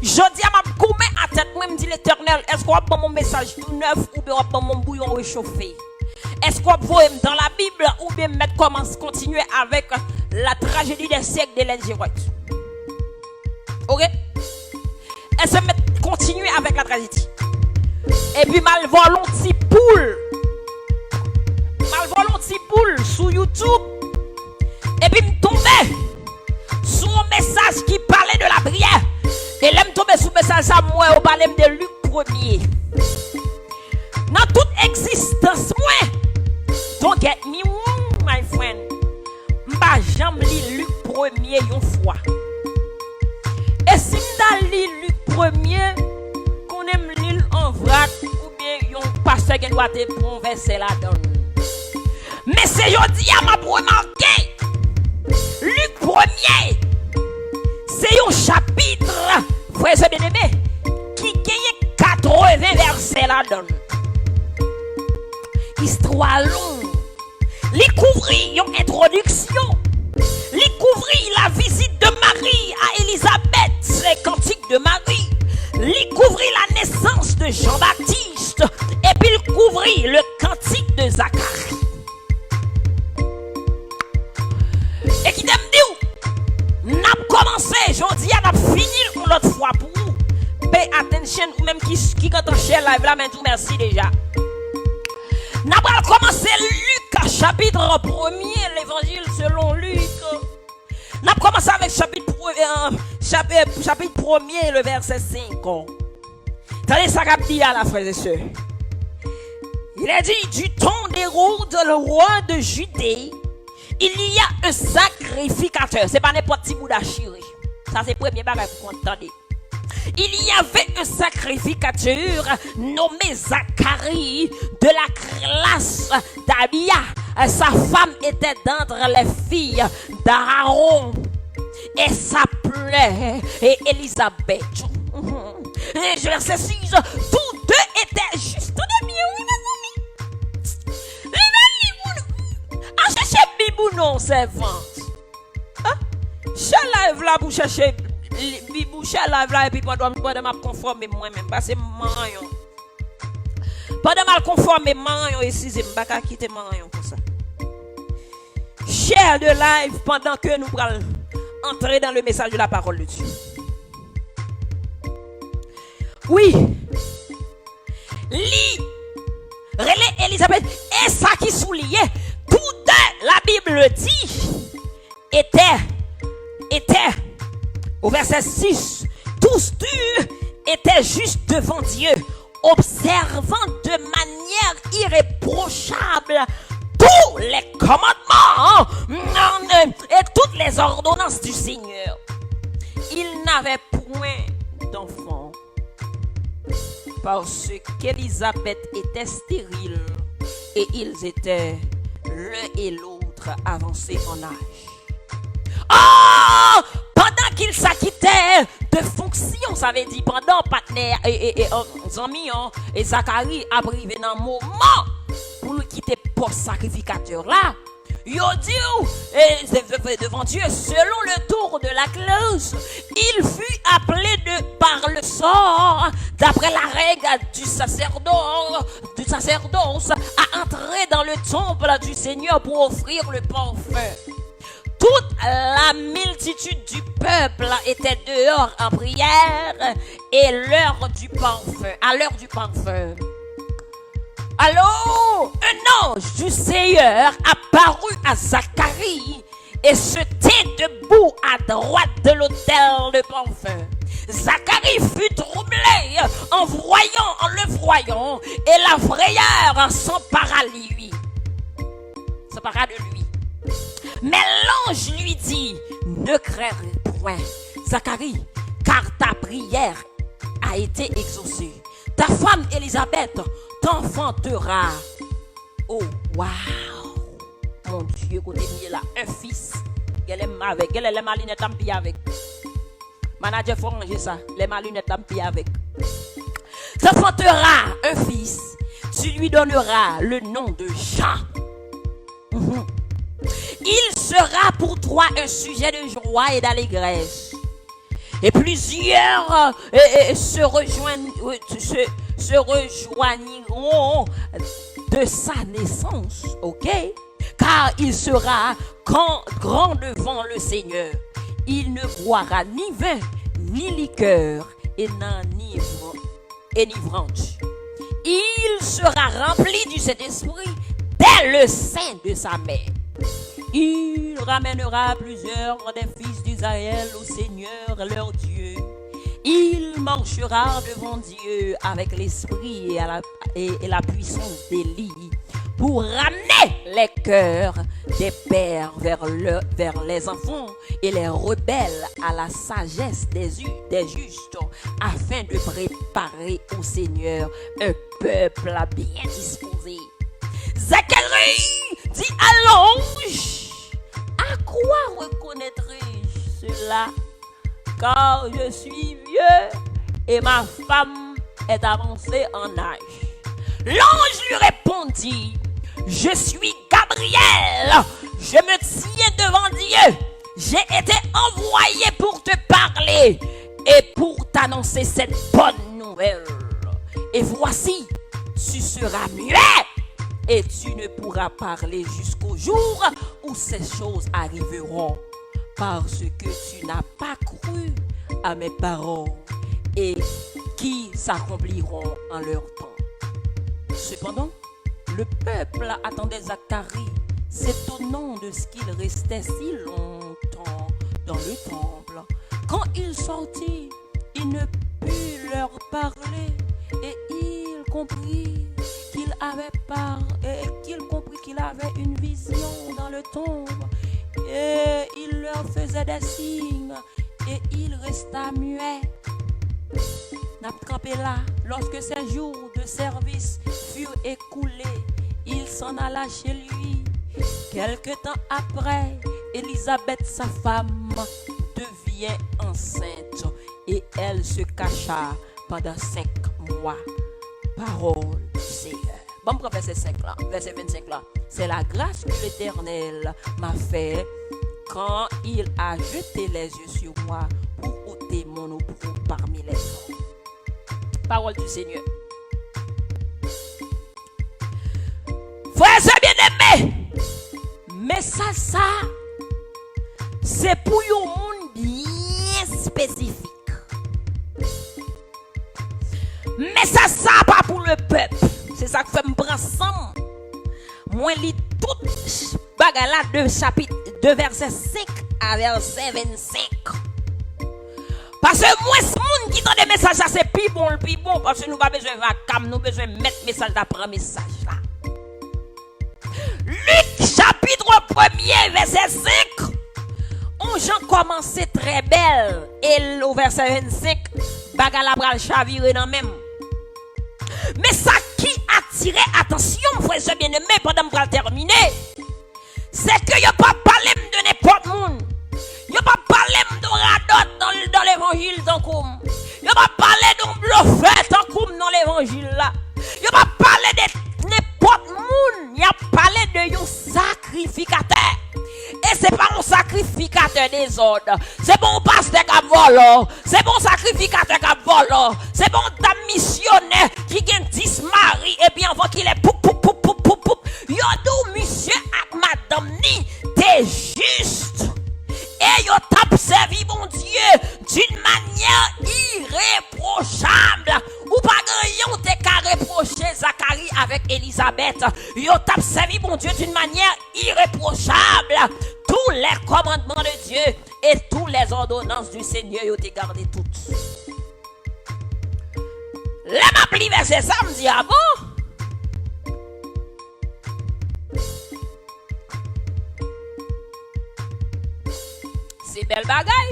Jodi a, m ap goumen a tèt mwen, m di, Letènèl, èske w ap ban m yon mesaj tou nèf oubyen w ap ban m yon bouyon rechofe? Èske w ap voye m dans la Bible oubyen m mèt kòmanse kontinye avèk la tragédie des siècles de Ellen G. White? Oke? Èske m mèt kontinye avèk la trajedi? Epi m al vòlè yon ti poul. M al vòlè yon ti poul sou YouTube. Epi m tonbe sou yon mesaj ki pale de lapriyè. E lè m tonbe sou mesaj sa, m wè yo pale m de Lik premye. Nan tout egzistans mwen, don't get me wrong, my friend, m pa janm li Lik premye yon fwa. E si m ta li Lik premye, konnen m li l an vrat, oubyen yon pastè gen dwa te pran yon vèsè ladan l. Men se jodi a m ap remake Lik premye, se yon chapit, frè e sè byeneme, ki genyen katreven vèsè ladan l. Istwa long. Li kouvri yon entwodiksyon. Li kouvri la visite de Marie à Élisabeth, se kantik de Mari. Li kouvri la naissance de Jean-Baptiste. Epi l kouvri le cantique de Zacharie. E kite m di w, n ap kòmanse jodi a, n ap fini l yon lòt fwa pou ou. Pay attention, ou menm ki, ki gentan share live la, men di w mèsi deja. N ap al kòmanse Lik, chapit premye, Levanjil selon Lik. N ap kòmanse avèk chapit pre-, euh, chap-, euh, chapit premye, le vèsè senk. Tande sa k ap di a la, frè e sè. Il est dit, du temps d'Hérode, le roi de Judée, il y a un sacrificateur. Se pa nenpòt ti bouda chire. Sa se premye bagay pou konn tande. Il y avait un sacrificateur nommé Zacharie de la classe d'Abia. Sa femme était d'entre les filles d'Aaron. Et s'appelait Élisabeth. Mhm. Et verset six, tous deux étaient justes. Tande byen, wi, mezanmi. Li vin li moun. Al chèche Bib ou non, sèvant. Ah, share live la pou chèche li-, Bib ou, share live la, epi pandan, pandan m ap konfòme m mwen menm, pase m manyon. Pandan m al konfòme m manyon, eskize m, m pa ka kite manyon konsa. Share the live pendant que nous pral entrer dans le message de la parole de Dieu. Wi. Li rele Elizabeth, e sa ki souliye, tous deux, la Bible dit, étaient, étaient, au verset six, tous deux étaient justes devant Dieu, observant de manière irréprochable tous les commandements, hein, et toutes les ordonnances du Seigneur. Il n'avait point d'enfant, parce qu'Élisabeth était stérile, et ils étaient l'un et l'autre avancés en âge. Oh! Pendant qu'ils s'acquittaient de fonctions, sa vle di pandan patnè e, e, e, zanmi an, e Zakari ap rive nan moman pou l kite pòs sakrifikatè la, yo di w, et devant Dieu, selon le tour de la classe, il fut appelé de, par le sort, d'après la règle du sacerdoce, du sacerdoce, à entrer dans le temple du Seigneur pour offrir le parfum. Toute la multitude du peuple était dehors en prière et l'heure du parfum, à l'heure du parfum. Alors, un ange du Seigneur apparut à Zacharie et se tint debout à droite de l'autel de parfum. Zacharie fut troublé en voyant, en le voyant, et la frayeur s'empara li, wi. Sa pa ka de li. Mais l'ange lui dit, ne crains point, Zacharie, car ta prière a été exaucée. Ta femme Élisabeth t'enfantera. Oh, wow! Mon Dieu, kote m ye la? Un fils. Genlè m avèg. Genlè lè m a linèt la m pi avèg. Manadjè, fò ranje sa. Lè m a linèt la m pi avèg. T'enfantera un fils. Tu lui donneras le nom de Jean. Mhm. Il sera pour toi un sujet de joie et d'allégresse. Et plusieurs euh, euh, se, rejoignent, euh, se, se rejoigniront de sa naissance, ok? Car il sera grand, grand devant le Seigneur. Il ne boira ni vin, ni liqueur, et n'enivre- enivrante. Il sera rempli du Saint-Esprit dès le sein de sa mère. Il ramènera plusieurs des fils d'Israël au Seigneur leur Dieu. Il marchera devant Dieu avec l'esprit et, à la, et, et la puissance d'Élie pour ramener les cœurs des pères vers, le, vers les enfants et les rebelles à la sagesse des, des justes, afin de préparer au Seigneur un peuple bien disposé. Zacharie dit à l'ange, à quoi reconnaîtrai-je cela? Car je suis vieux et ma femme est avancée en âge. L'ange lui répondit, je suis Gabriel, je me tiens devant Dieu. J'ai été envoyé pour te parler et pour t'annoncer cette bonne nouvelle. Et voici, tu seras muet et tu ne pourras parler jusqu'au jour où ces choses arriveront, parce que tu n'as pas cru à mes paroles et qui s'accompliront en leur temps. Cependant, le peuple attendait Zacharie, s'étonnant de ce qu'il restait si longtemps dans le temple. Quand il sortit, il ne put leur parler, et il comprit qu'il avait par- et qu'il comprit qu'il avait une vision dans le temple, et il leur faisait des signes, et il resta muet. N ap kanpe la. Lorsque ses jours de service furent écoulés, il s'en alla chez lui. Quelque temps après, Élisabeth, sa femme, devient enceinte et elle se cacha pendant cinq mois. Parole du Seigneur. Bon, m pran vèsè senk la, vèsè vennsenk la. C'est la grâce que l'Éternel m'a fait quand il a jeté les yeux sur moi pour ôter mon opprobre parmi les hommes. Parole du Seigneur. Frè e sè byeneme, mesaj sa, se pou yon moun byen espesifik. Mesaj sa pa pou lepèp. Se sa k fè m pran san m. Mwen li tout ch- bagay la de chapit de vèsè senk a vèsè vennsenk. Paske mwens moun ki tande mesaj la, se pi bon l pi bon, paske nou pa bezwen vakam, nou bezwen mèt mesaj la pran mesaj la. Lik chapit premye vèsè senk, on jan kòmanse trè bèl, e l o vèsè vennsenk, bagay la pral chavire nan men m. Men sa ki atire atansyon m, frè e sè byeneme, pandan m pral tèmine, se ke yo pa pale m de nenpòt moun. Yo pa pale m de yon radòt nan, nan levanjil tankou m. Yo pa pale de yon blofè tankou m nan levanjil la. Yo pa pale de nenpòt moun. Y ap pale de yon sakrifikatè. E se pa yon sakrifikatè dezòd. Se pa yon pastè k ap vòlò. Se pa yon sakrifikatè k ap vòlò. Se pa yon dam misyonè ki gen dis mari epi anvan kilè poup, poup, poup, poup, poup, poup. Yo di w misye ak madanm ni te jis. E yo t ap sèvi Bondye d'une manière irréprochable. Ou pa gen anyen w te ka repwoche Zakari avèk Elizabèt. Yo t ap sèvi Bondye d'une manière irréprochable. Tous les commandements de Dieu et toutes les ordonnances du Seigneur, yo te gade tout. Lè m ap li vèsè sa, m di, a bon? Se bèl bagay.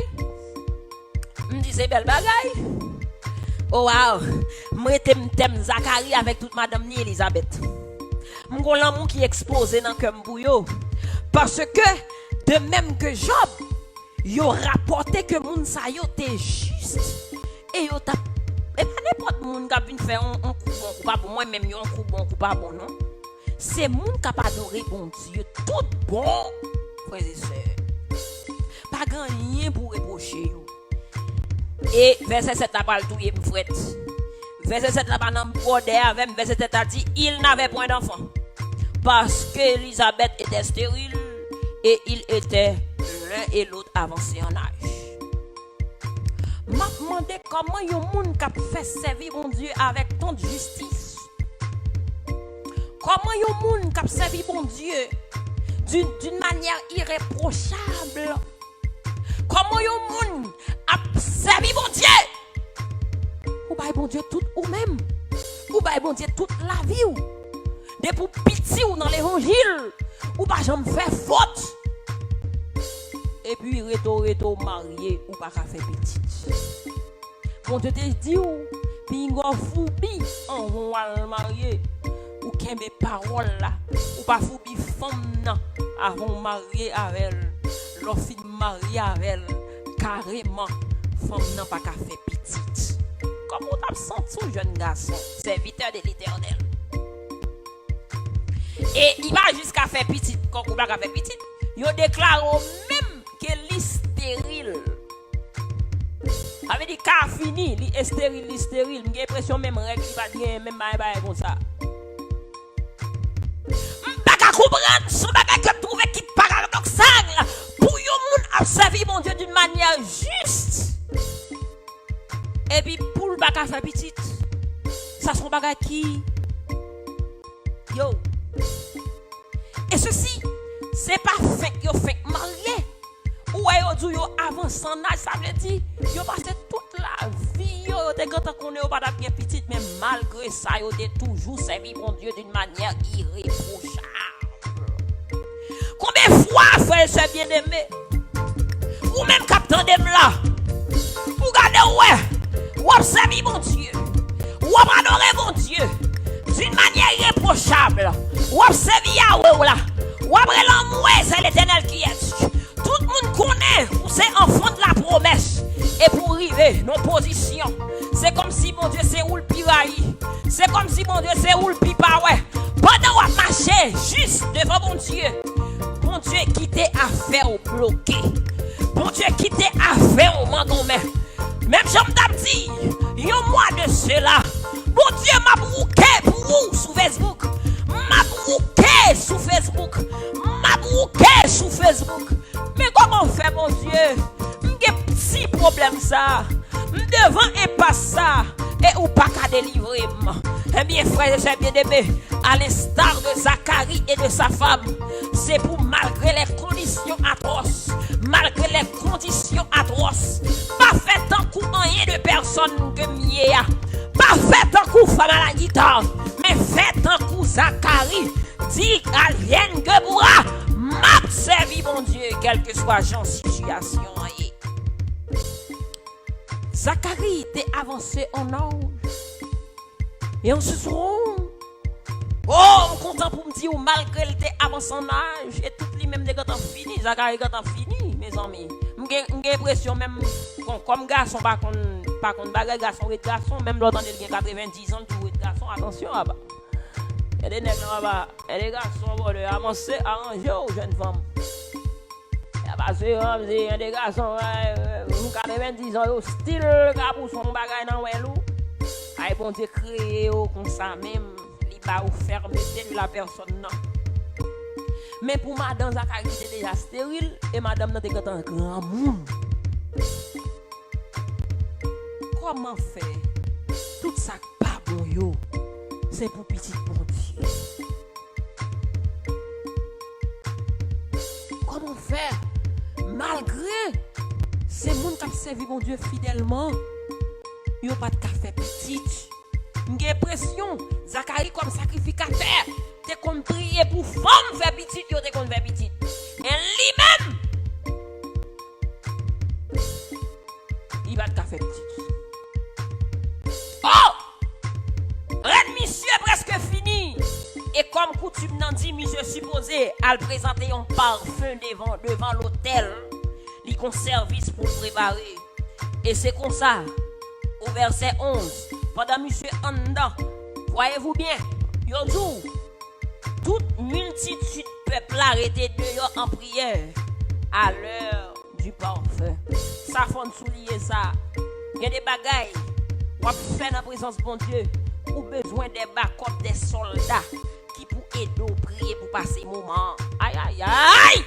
M di se bèl bagay. Oh wow. M rete m tèm Zakari avèk tout madanm ni Elizabèt. M gon lanmou ki eksploze nan kè m pou yo. Paske, de menm ke Jòb, yo rapòte ke moun sa yo te jis. E yo t ap, e pa nenpòt moun k ap vin fè yon, yon kou bon, kou pa bon. Mwen menm, yon kou bon, kou pa bon, non. Se moun k ap adore Bondye tout bon, frè e sè. Pa gen anyen pou repwoche yo. E vèsè sèt la pral touye m, frèt. Vèsè sèt la pa nan bwòdè avè m. Vèsè sèt la di, il n'avait point d'enfant, parce qu'Élisabeth était stérile, et ils étaient l'un et l'autre avancés en âge. M ap mande kòman yon moun k ap fè sèvi Bondye avèk tant jistis, kòman yon moun k ap sèvi Bondye d'une, d'une manière irréprochable, kòman yon moun ap sèvi Bondye? Ou bay Bondye tout ou menm. Ou bay Bondye tout lavi w. Depi w piti w nan levanjil, ou pa janm fè fòt. Epi reto reto w marye, ou pa ka fè pitit. Bondye te di w, pinga w foubi anvan w al marye. Ou kenbe pawòl la. Ou pa foubi fanm nan avan w marye avè l. Lè w fin marye avè l, kareman, fanm nan pa ka fè pitit. Kòman w t ap santi w, jèn gason, sèvitè de Letènèl? E li pa jis ka fè pitit, kòk ou pa ka fè pitit. Yo deklare w menm ke li esteril. Sa vle di ka fini, li esteril, li esteril. M gen enpresyon menm règ li pa t genyen, menm bagay, bagay konsa. M pa ka konprann, se yon bagay ke m twouve ki paradoksal pou yon moun ap sèvi Bondye d'une manière juste. Epi pou l pa ka fè pitit, sa se yon bagay ki, yo. E sesi, se pa fenk yo fenk marye. Ou wè yo di w yo avanse an aj, sa vle di, yo pase tout lavi yo, yo te gentan konnen yo pa t ap gen pitit, men malgre sa, yo te toujou sèvi Bondye d'une manière irréprochable. Konbyen fwa, frè e sè byeneme, ou menm k ap tande m la, ou gade w wè, w ap sèvi Bondye, w ap adore Bondye d'une manière irréprochable, w ap sèvi Yahweh w la, w ap rele anmwe, c'est l'Éternel qui est. Tout moun konnen ou se enfant de la promesse. Epi w rive nan pozisyon, se kòmsi Bondye se ou l pi rayi. Se kòmsi Bondye se ou l pi pa wè. Pandan w ap mache jis devan Bondye, Bondye kite afè w bloke. Bondye kite afè w mangonmen. Menm jan m t ap di, yon mwa de sela, Bondye, m ap wouke pou ou sou Facebook. M ap wouke sou Facebook. M ap wouke sou Facebook. Men kòman fè, Bondye? M gen ti pwoblèm sa. M devan enpas sa. E ou pa ka delivre m. Ebyen, frè e sè byeneme, à l'instar de Zacharie et de sa femme, se pou malgre les conditions atroces, malgre les conditions atroces, pa fè tankou anyen de pèsonn ke m ye a. Pa fè tankou fanm a la gita, men fè tankou Zacharie. Di advienne que pourra, m ap sèvi Bondye, kèlkeswa jan sitiyasyon an ye. Zacharie te avanse an aj. E an siswon. Oh, m kontan pou m di w, malgre l te avanse an aj, e tout li menm te gentan fini, Zacharie gentan fini, mezanmi. M gen, m gen enpresyon menm, bon, kòm gason pa konn, pa konn bagay, gason ret gason, menm lè w tande l gen katrevendiz an, l toujou ret gason, atansyon, apa. Gade nèg lan, apa. Gade gason, bòdè, avanse, aranje w, jèn fanm. Y ap asire m, se yon de gason, eh, eh, moun katrevendiz an yo still ka pouse yon bagay nan wèl ou. Ay, Bondye kreye yo konsa menm, li ba yo fermeté de la personne nan. Men pou madan Zacharie ki te deja steril, e madanm nan te gentan granmoun. Kòman fè tout sa k pa bon yo, se pou pitit Bondye? Kòman fè, malgre se moun k ap sèvi Bondye fidèlman, yo pa t ka fè pitit? M gen enpresyon, Zacharie kòm sakrifikatè te konn priye pou fanm fè pitit, yo te konn fè pitit. Men li menm, Yo pa t ka fè pitit. Oh! Rèn misye prèske fini. E kòm koutim nan di, misye sipoze al prezante yon pafen devan, devan lotèl. Li gon sèvis pou l prepare. E se konsa, o vèsè onz, pandan misye anndan, voyez-vous bien, yo di w, tout miltitid pèp la rete deyò an priyè à l'heure du parfum. Sa fò n souliye sa. Gen de bagay w ap fè nan prezans Bondye, ou bezwen de bakòp, de sòlda ki pou ede w priye pou pase moman an. Ay, ay, ay!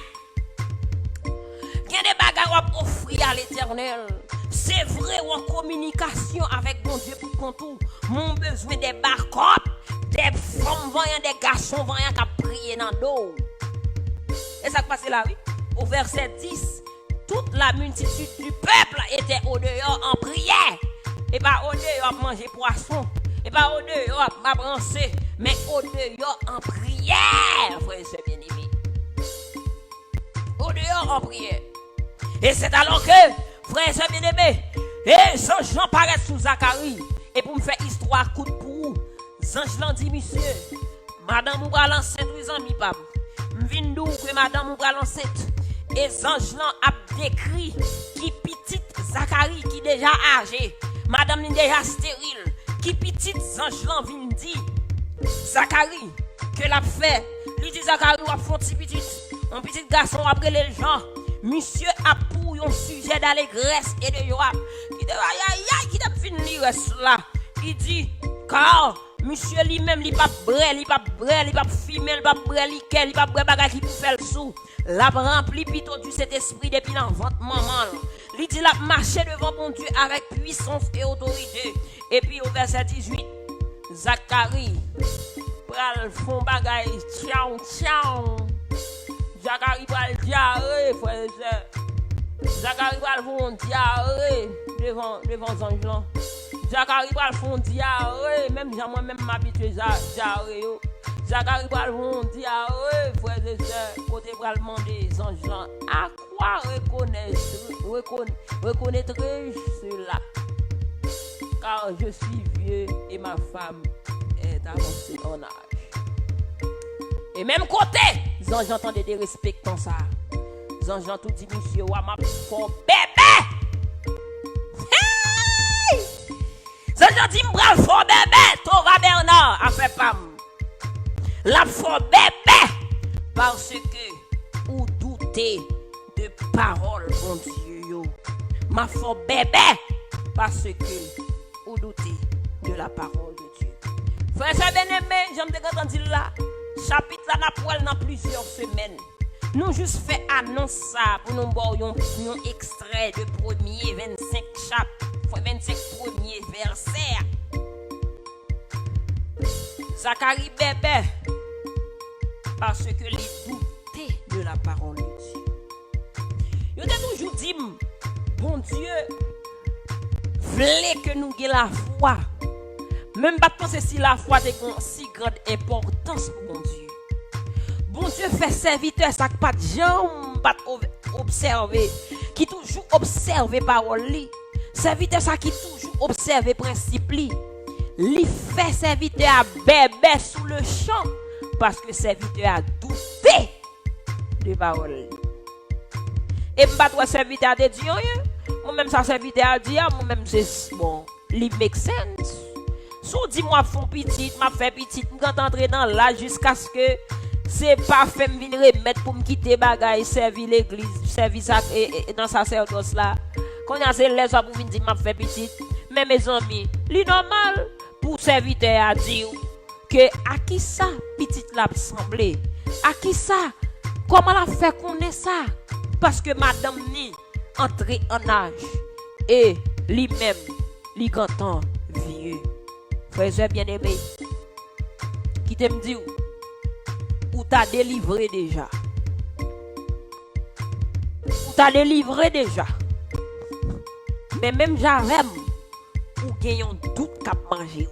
Gen de bagay w ap ofri a Letènèl. Se vre, w an kominikasyon avèk Bondye pou kont ou, men w bezwen de bakòp, de fanm vanyan, de gason vanyan k ap priye nan do w. E sa k pase la, wi. O vèsè dis, toute la multitude du peuple était au dehors en prière. E pa o deyò ap manje pwason. E pa o deyò ap, ap ranse. Men o deyò an priyè, frè e sè byeneme. O deyò an priyè. E c'est alors que, frè e sè byeneme, e zanj lan parèt sou Zakari. E pou m fè istwa kout pou ou, zanj lan di misye, madanm ou pral ansent wi zanmi pa m. M vin di w ke madanm ou pral ansent. E zanj lan ap dekri ki pitit Zakari ki deja aje. Madanm li deja steril. Ki pitit zanj lan vin di Zakari ke l ap fè? Li di Zakari, w ap fè yon ti pitit. Yon pitit gason, w ap rele l Jan. Misye ap pou yon sijè dalegrès e de jwa. Kite ayayay, kite m fin li rès la. Li di, car misye li menm, li p ap bwè, li p ap bwè, li p ap fimen, li p ap bwè likè, li p ap bwè bagay ki pou fè l sou. L ap ranpli pito di Sentespri depi nan vant manman l. Li di l ap mache devan Bondye avèk pwisans e otorite. Epi o vèsè dizuit, Zakari pral fè yon bagay tchaw tchaw. Zakari pral dyare, frè e sè. Zakari pral fè yon dyare devan, devan zanj lan. Zakari pral fè yon dyare, menm jan mwen menm m abitye za-, dyare yo. Zakari pral fè yon dyare, frè e sè, kote pral mande zanj lan, à quoi reconnaître, recon-, reconnaîtrai-je cela? Car je suis vieux et ma femme est avancée en âge. E menm kote, zanj lan tande derespektan sa. Zanj lan tou di misye, wa, m ap fè w bèbè. Hey! Zanj lan di, m pral fè w bèbè, Tova Bernard, afè pa m. L ap fè w bèbè, paske ou doute de pawòl Bondye yo. M ap fè w bèbè, paske ou doute de la parole de Dieu. Frè e sè byeneme, jan m te gentan di l la, chapit la n ap wè l nan plizyè semèn. Nou jis fè anons sa pou nou ba w yon, yon ekstrè de premye vennsenk chap, vennsenk premye vèsè a. Zakari bèbè, paske li doute de la parole de Dieu. Yo te toujou di m, Bondye vle ke nou gen lafwa. Men m pa t panse si lafwa te gen yon si grand enpòtans pou Bondye. Bondye fè sèvitè sa k pa t janm pa t ob-, obsève, ki toujou obsève pawòl li. Sèvitè sa ki toujou obsève prensip li. Li fè sèvitè a bèbè sou le chan, paske sèvitè a doute de pawòl li. E m pa t wè sèvitè a te di anyen. Mwen menm sa sèvitè a di a, mwen menm se s-, bon, li make sense. Si w di m w ap fè yon pitit, m ap fè pitit, m gentan antre nan laj jiskaske se pafen m vin remèt pou m kite bagay sèvi legliz, sèvi sa, e, e, nan sasèdòs la. Kounye a se lè sa pou w vin di m ap fè pitit. Men mezanmi, li nòmal pou sèvitè a di w ke a kisa pitit la ap sanble, a kisa, kòman l ap fè konnen sa? Paske madanm ni antre an aj e li menm, li gentan vye. Frè e sè byeneme, kite m di w, ou ta delivre deja. Ou ta delivre deja. Men menm jan avè m, ou gen yon dout k ap manje w.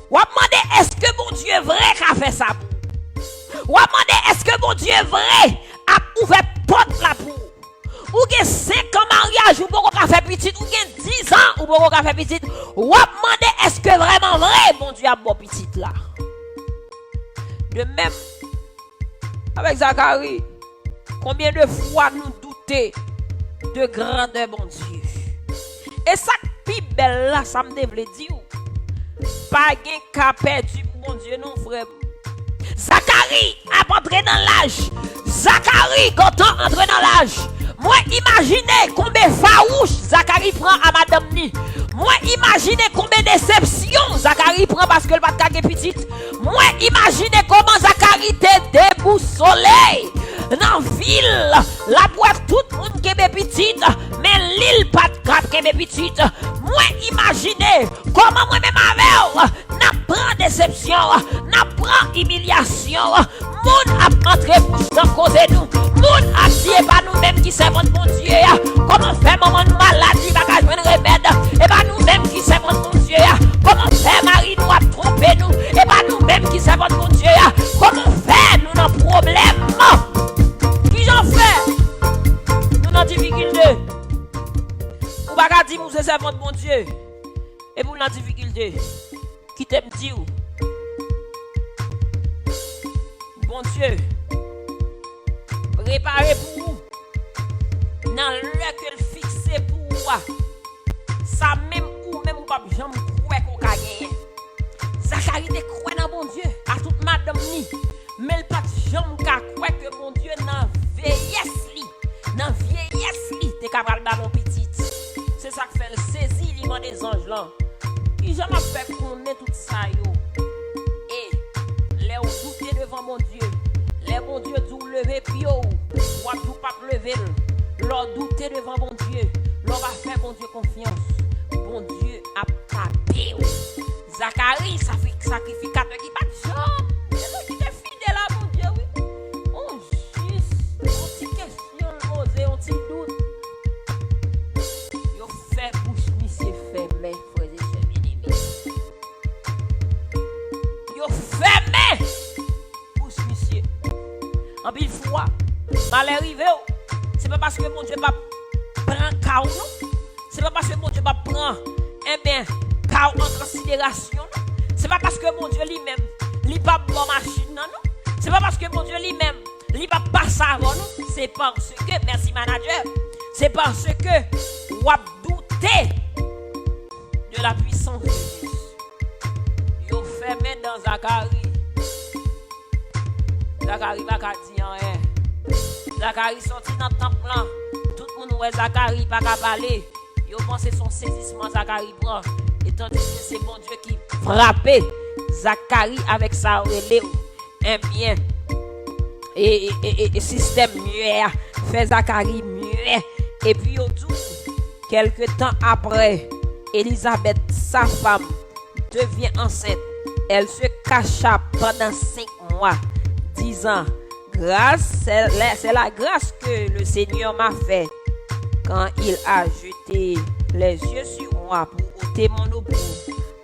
W ap mande, èske Bondye vre ka fè sa pou ou? W ap mande, èske Bondye vre ap ouvè pòt la pou ou? Ou gen senk an maryaj, laj, ou poko ka fè pitit, ou gen diz an, ou poko ka fè pitit, w ap mande èske vrèman vre Bondye ap ba w pitit la. De menm avèk Zakari, konbyen de fwa nou doute de grandè Bondye? E sa k pi bèl la, sa m te vle di w, pa gen ka pèdi pou Bondye non, frè m. Zakari ap antre nan laj. Zakari gentan antre nan laj. Mwen imajine konbe fawouch Zakari pran a madanm ni. Mwen imajine konbe desepsyon Zakari pran paske l pa t ka gen pitit. Mwen imajine kòman Zakari te debousole nan vil. L ap wè tout moun kenbe pitit, men li l pa t ka kenbe pitit. Mwen imajine kòman mwen menm avè w, n ap pran desepsyon, n ap pran imilyasyon. Moun ap antre bouch nan koze nou. Moun ap di, "E pa nou menm ki sèvant Bondye a. Kòman fè manman nou malad, li pa ka jwenn remèd? E pa nou menm ki sèvant Bondye a. Kòman fè mari nou ap twonpe nou? E pa nou menm ki sèvant Bondye a. Kòman fè nou nan pwoblèm? Kijan fè nou nan difikilte?" Ou pa ka di m ou se sèvant Bondye epi w nan difikilte. Kite m di w, Bondye prepare pou ou nan lè ke l fikse pou ou a. Sa menm ou menm ou p ap janm kwè ke w ka genyen. Zakari te kwè nan Bondye a tout madanm ni, men l pa t janm ka kwè ke Bondye nan veyès li, nan vyeyès li, te ka pral ba l yon pitit. Se sa k fè l sezi, li mande zanj lan, "Kijan m ap fè konnen tout sa yo?" E lè w doute devan Bondye, lè Bondye di w leve pye w, w ap di w p ap leve l. Lè w doute devan Bondye, lè w pa fè Bondye konfyans, Bondye ap tape w. Zakari, safri-, sakrifikatè ki pa t janm, se li ki te fidèl a Bondye, wi. On jis, on ti kesyon l poze, on ti dout. Yo fè bouch misye fèmen, frè e sè byeneme. Yo fèmen bouch misye. Anpil fwa, malè rive w, se pa paske Bondye p ap pran ka w, non. Se pa paske Bondye p ap pran, enben, ka w an konsiderasyon, non. Se pa paske Bondye li menm, li p ap ba w machin nan, non. Se pa paske Bondye li menm, li p ap pase avè w, non. Se paske, mèsi manadjè, se paske w ap doute de la puissance de Jésus. Yo fèmen dan Zakari. Zakari pa ka di anyen. Zakari soti nan tanp lan. Tout moun wè Zakari pa ka pale. Yo panse se yon sezisman Zakari pran. Etandiske se Bondye ki frape Zakari avèk sa yo rele, enbyen, e, e, e, e, e sistèm myè a, fè Zakari myè. Epi yo di w, kèlke tan apre, Elizabeth, sa femme, devient enceinte. Elle se cacha pendant cinq mois, disant, grâce, c'est la, c'est la grâce que le Seigneur m'a fait quand il a jeté les yeux sur moi pour ôter mon opprobre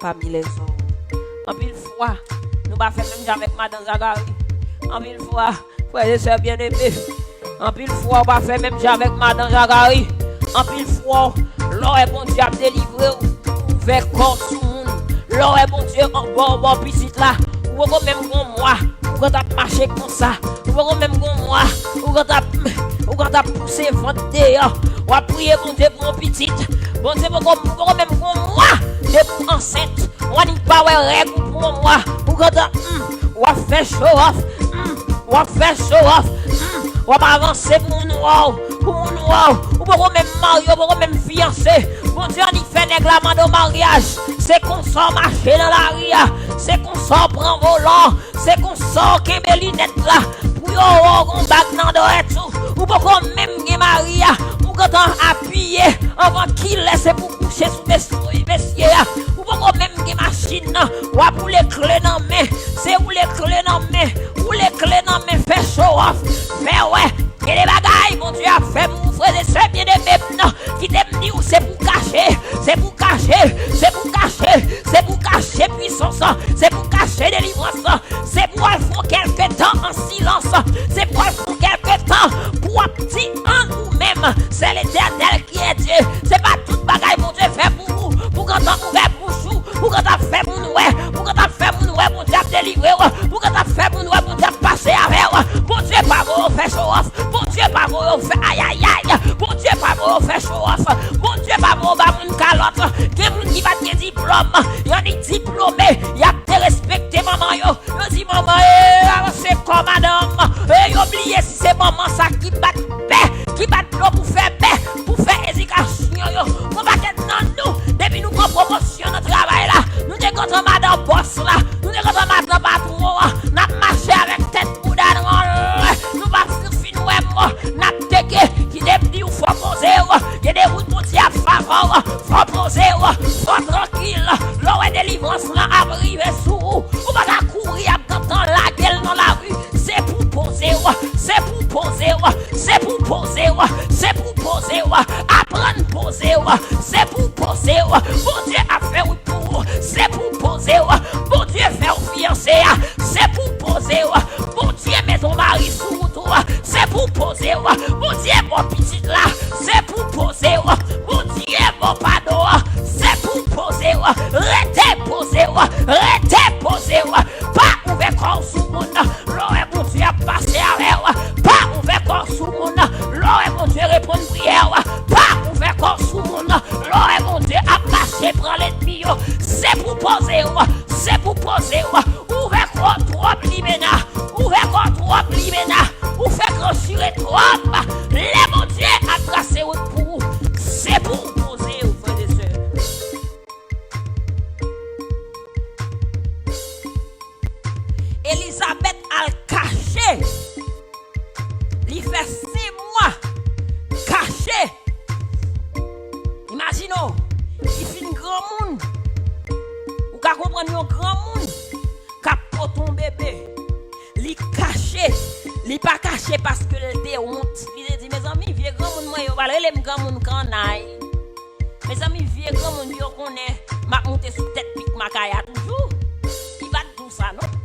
parmi les hommes. Anpil fwa, nou pa fè menm jan avèk madan Zakari. Anpil fwa, frè e sè byeneme, anpil fwa, w pa fè menm jan avèk madan Zakari. Anpil fwa, lè w wè Bondye ap delivre w, ou ouvè kò w sou moun. Lè w wè Bondye an ba w, ba w pitit la, ou poko menm gon mwa, ou gentan ap mache konsa. Ou poko menm gon mwa, ou gentan ap, ou gentan ap pouse vant deyò. W ap priye Bondye pou yon pitit. Bondye poko, ou poko menm gon mwa depi w ansent. W annik pa wè règ ou pou yon mwa. Ou gentan, hmm, w ap fè show off. Hmm, w ap fè show off. Hmm, w ap avanse pou moun wè w. Pou moun wè w. Ou poko menm marye, ou poko menm fiyanse. Bondye annik fè nèg la mande w maryaj. Se konsa w mache nan lari a. Se konsa w pran volan. Se konsa w kenbe linèt la pou yo wè w gon bag nan dwèt ou. Ou poko menm gen mari a, ou gentan apiye anvan kilè se pou kouche sou mesye, mesye a. Ou poko menm gen machin nan, w ap woule kle nan men. Se woule kle nan men, woule kle nan men, fè show off, fè wè. Gen de bagay Bondye ap fè pou ou, frè e sè byeneme m nan. Kite m di w, se pou kache, se pou kache, se pou kache, se pou kache pwisans lan, se pou kache delivrans lan, se pou w al fè kèlke tan an silans, se pou w al fè kèlke tan pou w ap di an ou menm, c'est l'Éternel qui est Dieu, manman sa ki bat bè, ki bat dlo pou fè bè, pou fè edikasyon yo. Gon pakèt nan nou, depi nou pran pwomosyon nan travay la, nou te kontan madan bòs la, nou te kontan madan patwon an, n ap mache avèk tèt bouda nou anlè, nou pa fin wè mò, n ap teke, ki te di w fò poze w, gen de wout Bondye ap favè w, fò poze w, fò trankil, lè w wè delivrans lan ap rive sou ou, ou pa ka kouri ap gentan lage l nan lari, se pou poze w, se pou poze w, se pou poze w, se pou poze w, aprann poze w, se pou poze w, Bondye ap fè wout pou ou, se pou poze w, Bondye fè w fiyanse a, se pou poze w, Bondye met yon mari sou wout ou a, se pou poze w, Bondye ba w pitit la, se pou poze w, Bondye ba w padon an, se pou poze w, rete poze w, rete poze w, pa ouvè kò w sou moun, lè w wè Bondye ap pase avè w, pa ouvè kò w sou moun, lè w wè Bondye reponn priyè w, pa ouvè kò w sou moun, lè w wè Bondye ap mache pran lènmi yo, se pou poze w, se pou poze w, ouvè kò w twòp limena, ouvè kò w twòp limena, ou fè gran chire twòp, lè Bondye ap trase wout pou ou, se pou w poze w, frè e sè. Elizabèt al kache. Li fè senk mwa kache. Imajine w, li fin granmoun. Ou ka konprann yon granmoun k ap pote yon bebe. Li kache. Li pa kache paske l te wont. Li te di, mezanmi, vye granmoun mwen yo pral rele m granmoun kannay. Mezanmi, vye granmoun yo konnen m ap moute sou tèt pik makaya toujou. Li pa t di w sa, non.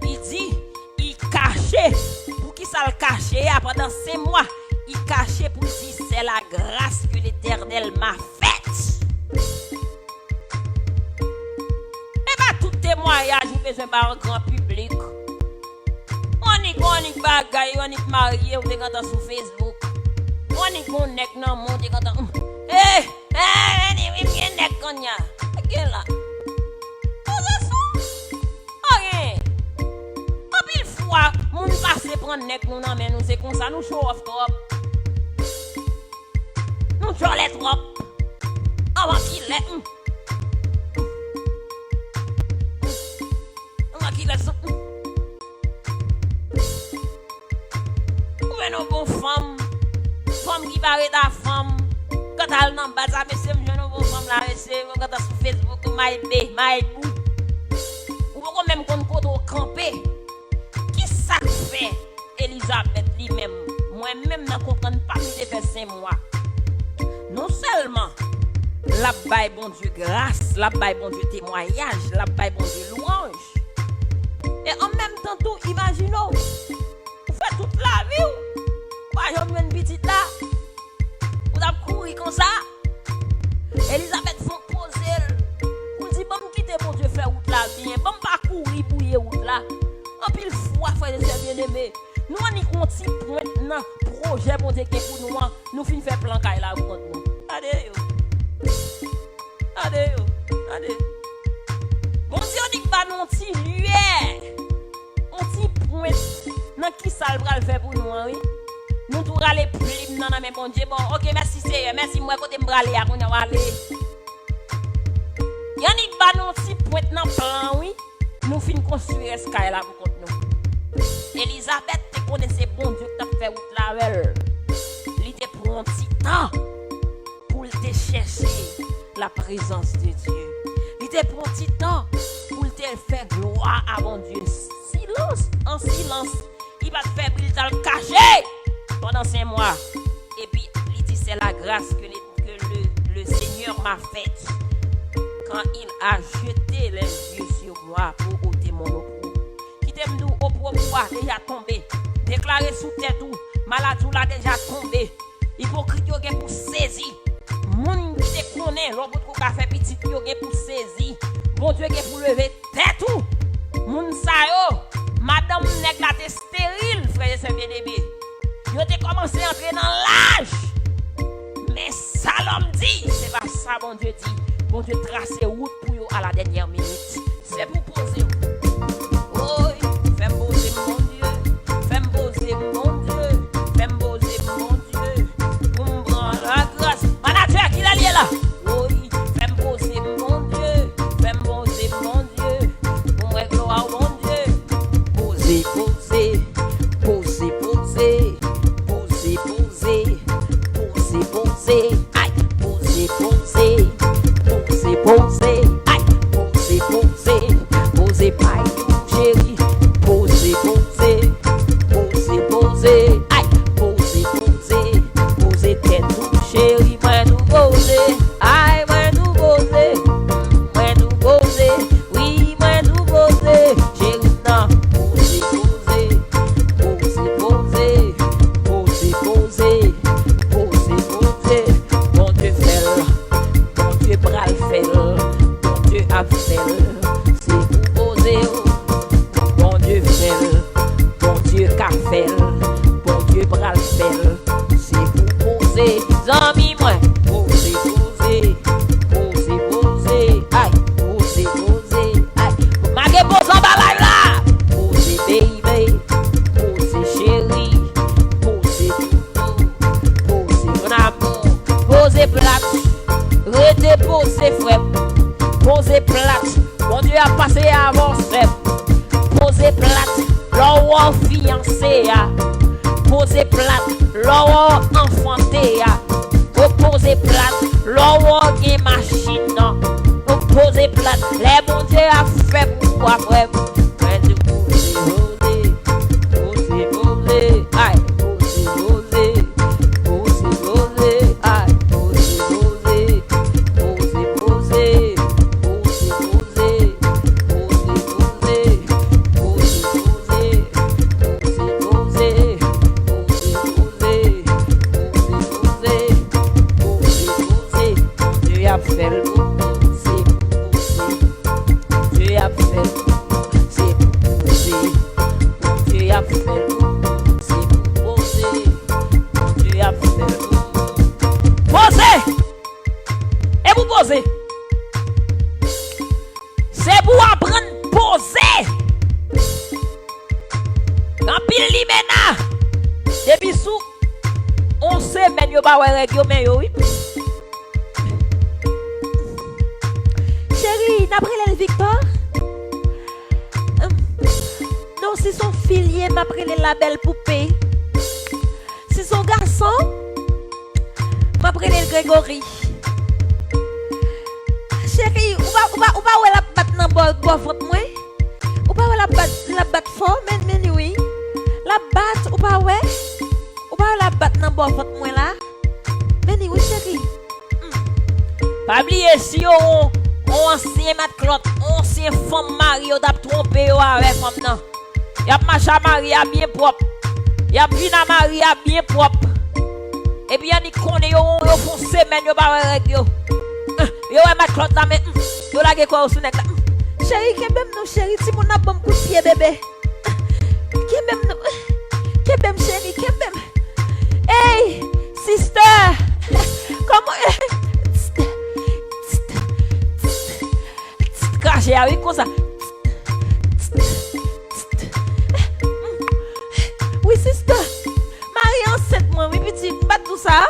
Li di, li kache. Poukisa l kache a pandan senk mwa? Li kache pou l di, c'est la grâce que l'Éternel m'a faite. E pa tout temwayaj ou bezwen bay an gran piblik. Annik, annik bagay, annik marye, ou te gentan sou Facebook. Annik gon nèg nan men, ou te gentan, hmm. Eh, eh, anyway, m gen nèg kounye a. Sa k gen la? Poze sou. Ok. Anpil fwa, moun pase pran nèg nou nan men nou, se konsa, nou show off twòp. Nou djòlè twòp. Anvan kilè, hmm. Anvan kilè, hmm. Ou jwenn yon bon fanm, fanm ki pa ret a fanm. Gad al nan baz a mesye, m jwenn yon bon fanm la, mesye, mwen gentan sou Facebook, may be, may boo. Ou poko menm konn kote w kanpe. Kisa k fè Elizabèt li menm, mwen menm nan konprann pa m, li te fè senk mwa. Non sèlman l ap bay Bondye gras, l ap bay Bondye temwayaj, l ap bay Bondye lwanj. E an menm tan tou, imajine w, ou fè tout lavi w, ou pa janm jwenn pitit la, ou t ap kouri konsa. Elizabèt fè w poze l, ou di, ban m kite Bondye fè wout la byen, ban m pa kouri bouye wout la. Anpil fwa, frè e sè byeneme, nou annik yon ti pwent nan pwojè Bondye gen pou nou an, nou fin fè plan kay la pou kont nou. Gade yo. Gade yo. Gade. Bondye annik ba nou yon ti lyè. Yon ti pwent nan kisa l pral fè pou nou an, wi. Nou tou rale plim nan nan men Bondye. Bon, ok, mèsi Seyè, mèsi, m wè kote m prale a, kounye a w ale. Annik ba nou yon ti pwent nan plan, wi. Nou fin konstwi rès kay la pou kont nou. Elizabèt te konnen se Bondye k t ap fè wout la avè l. Li te pran yon ti tan pou l te chèche la prezans de Dye. Li te pran ti tan pou l te fè glwa a Bondye. Silans, an silans. Li pa t fè bri, l t al kache pandan senk mwa. Epi, li di, c'est la grâce que le, que le, le Seigneur m'a faite quand il a jeté les yeux sur moi pour ôter mon opprobre. Kite m di w, opwob ou a deja tonbe. Deklare sou tèt ou, maladi w la deja tonbe. Ipokrit yo gen pou sezi. Moun ki te konnen lè w potko ka fè pitit, yo gen pou sezi. Bondye gen pou leve tèt ou. Moun sa yo, madanm nèg la te esteril, frè e sè byeneme. Yo te kòmanse antre nan laj. Men sa lòm di, se pa sa Bondye di. Bondye trase wout pou yo a la dènyè minit. Se pou poze w. Woy, fè m poze m, Bondye. Fè m poze m, Bondye. poze, frè m. Poze plat. Bondye ap pase avè w, sè m. Poze plat. Lè w wè w fiyanse a, poze plat. Lè w wè w anfante a, ou poze plat. Lè w wè w gen machin nan, ou poze plat. Lè Bondye ap fè pou ou a, frè m. Mwen di w poze, poze, poze, poze, ay, poze, poze, poze, poze, ay, poze, poze, poze, poze, poze, poze. Bondye ap fè l pou ou, se pou poze. Bondye ap fè l pou ou, se pou poze. Bondye ap fè l pou ou, se pou poze. Bondye ap fè l pou ou. Poze! E pou poze! Se pou w aprann poze. Gen anpil limena. Depi sou yon semèn yo pa wè règ yo, men yo wi. Cheri, n ap rele l Victor? Hum, non, si s on fi l ye, m ap rele l la belle poupée. Si s on gason, m ap rele l Gregory. Cheri, ou pa, ou pa, ou pa wè l ap bat nan bò, bò vant mwen? Ou pa wè l ap bat, l ap bat fò? Men, men li wi. L ap bat, ou pa wè? Ou pa wè l ap bat nan bò vant mwen la? Men li wi, cheri. Hmm. Pa bliye, si yo on, on ansyen matklòt, on ansyen fanm mari yo t ap twonpe yo avè fanm nan. Y ap mache a mari a byen pwòp. Y ap vin a mari a byen pwòp. Epi annik konnen yo, yo fè on semèn yo pa wè règ yo. Yo wè matklòt la, men, hmm, yo lage kò yo sou nèg la. Hmm. Cheri, kenbe m non, cheri, timoun ap ban m kout pye, bebe. Kenbe m non. Kenbe m, cheri, kenbe m. Ey, sister. Kòman? Krache a wi konsa. Wi, sista. Mari ansent mwen, wi, pitit. M pa t di w sa.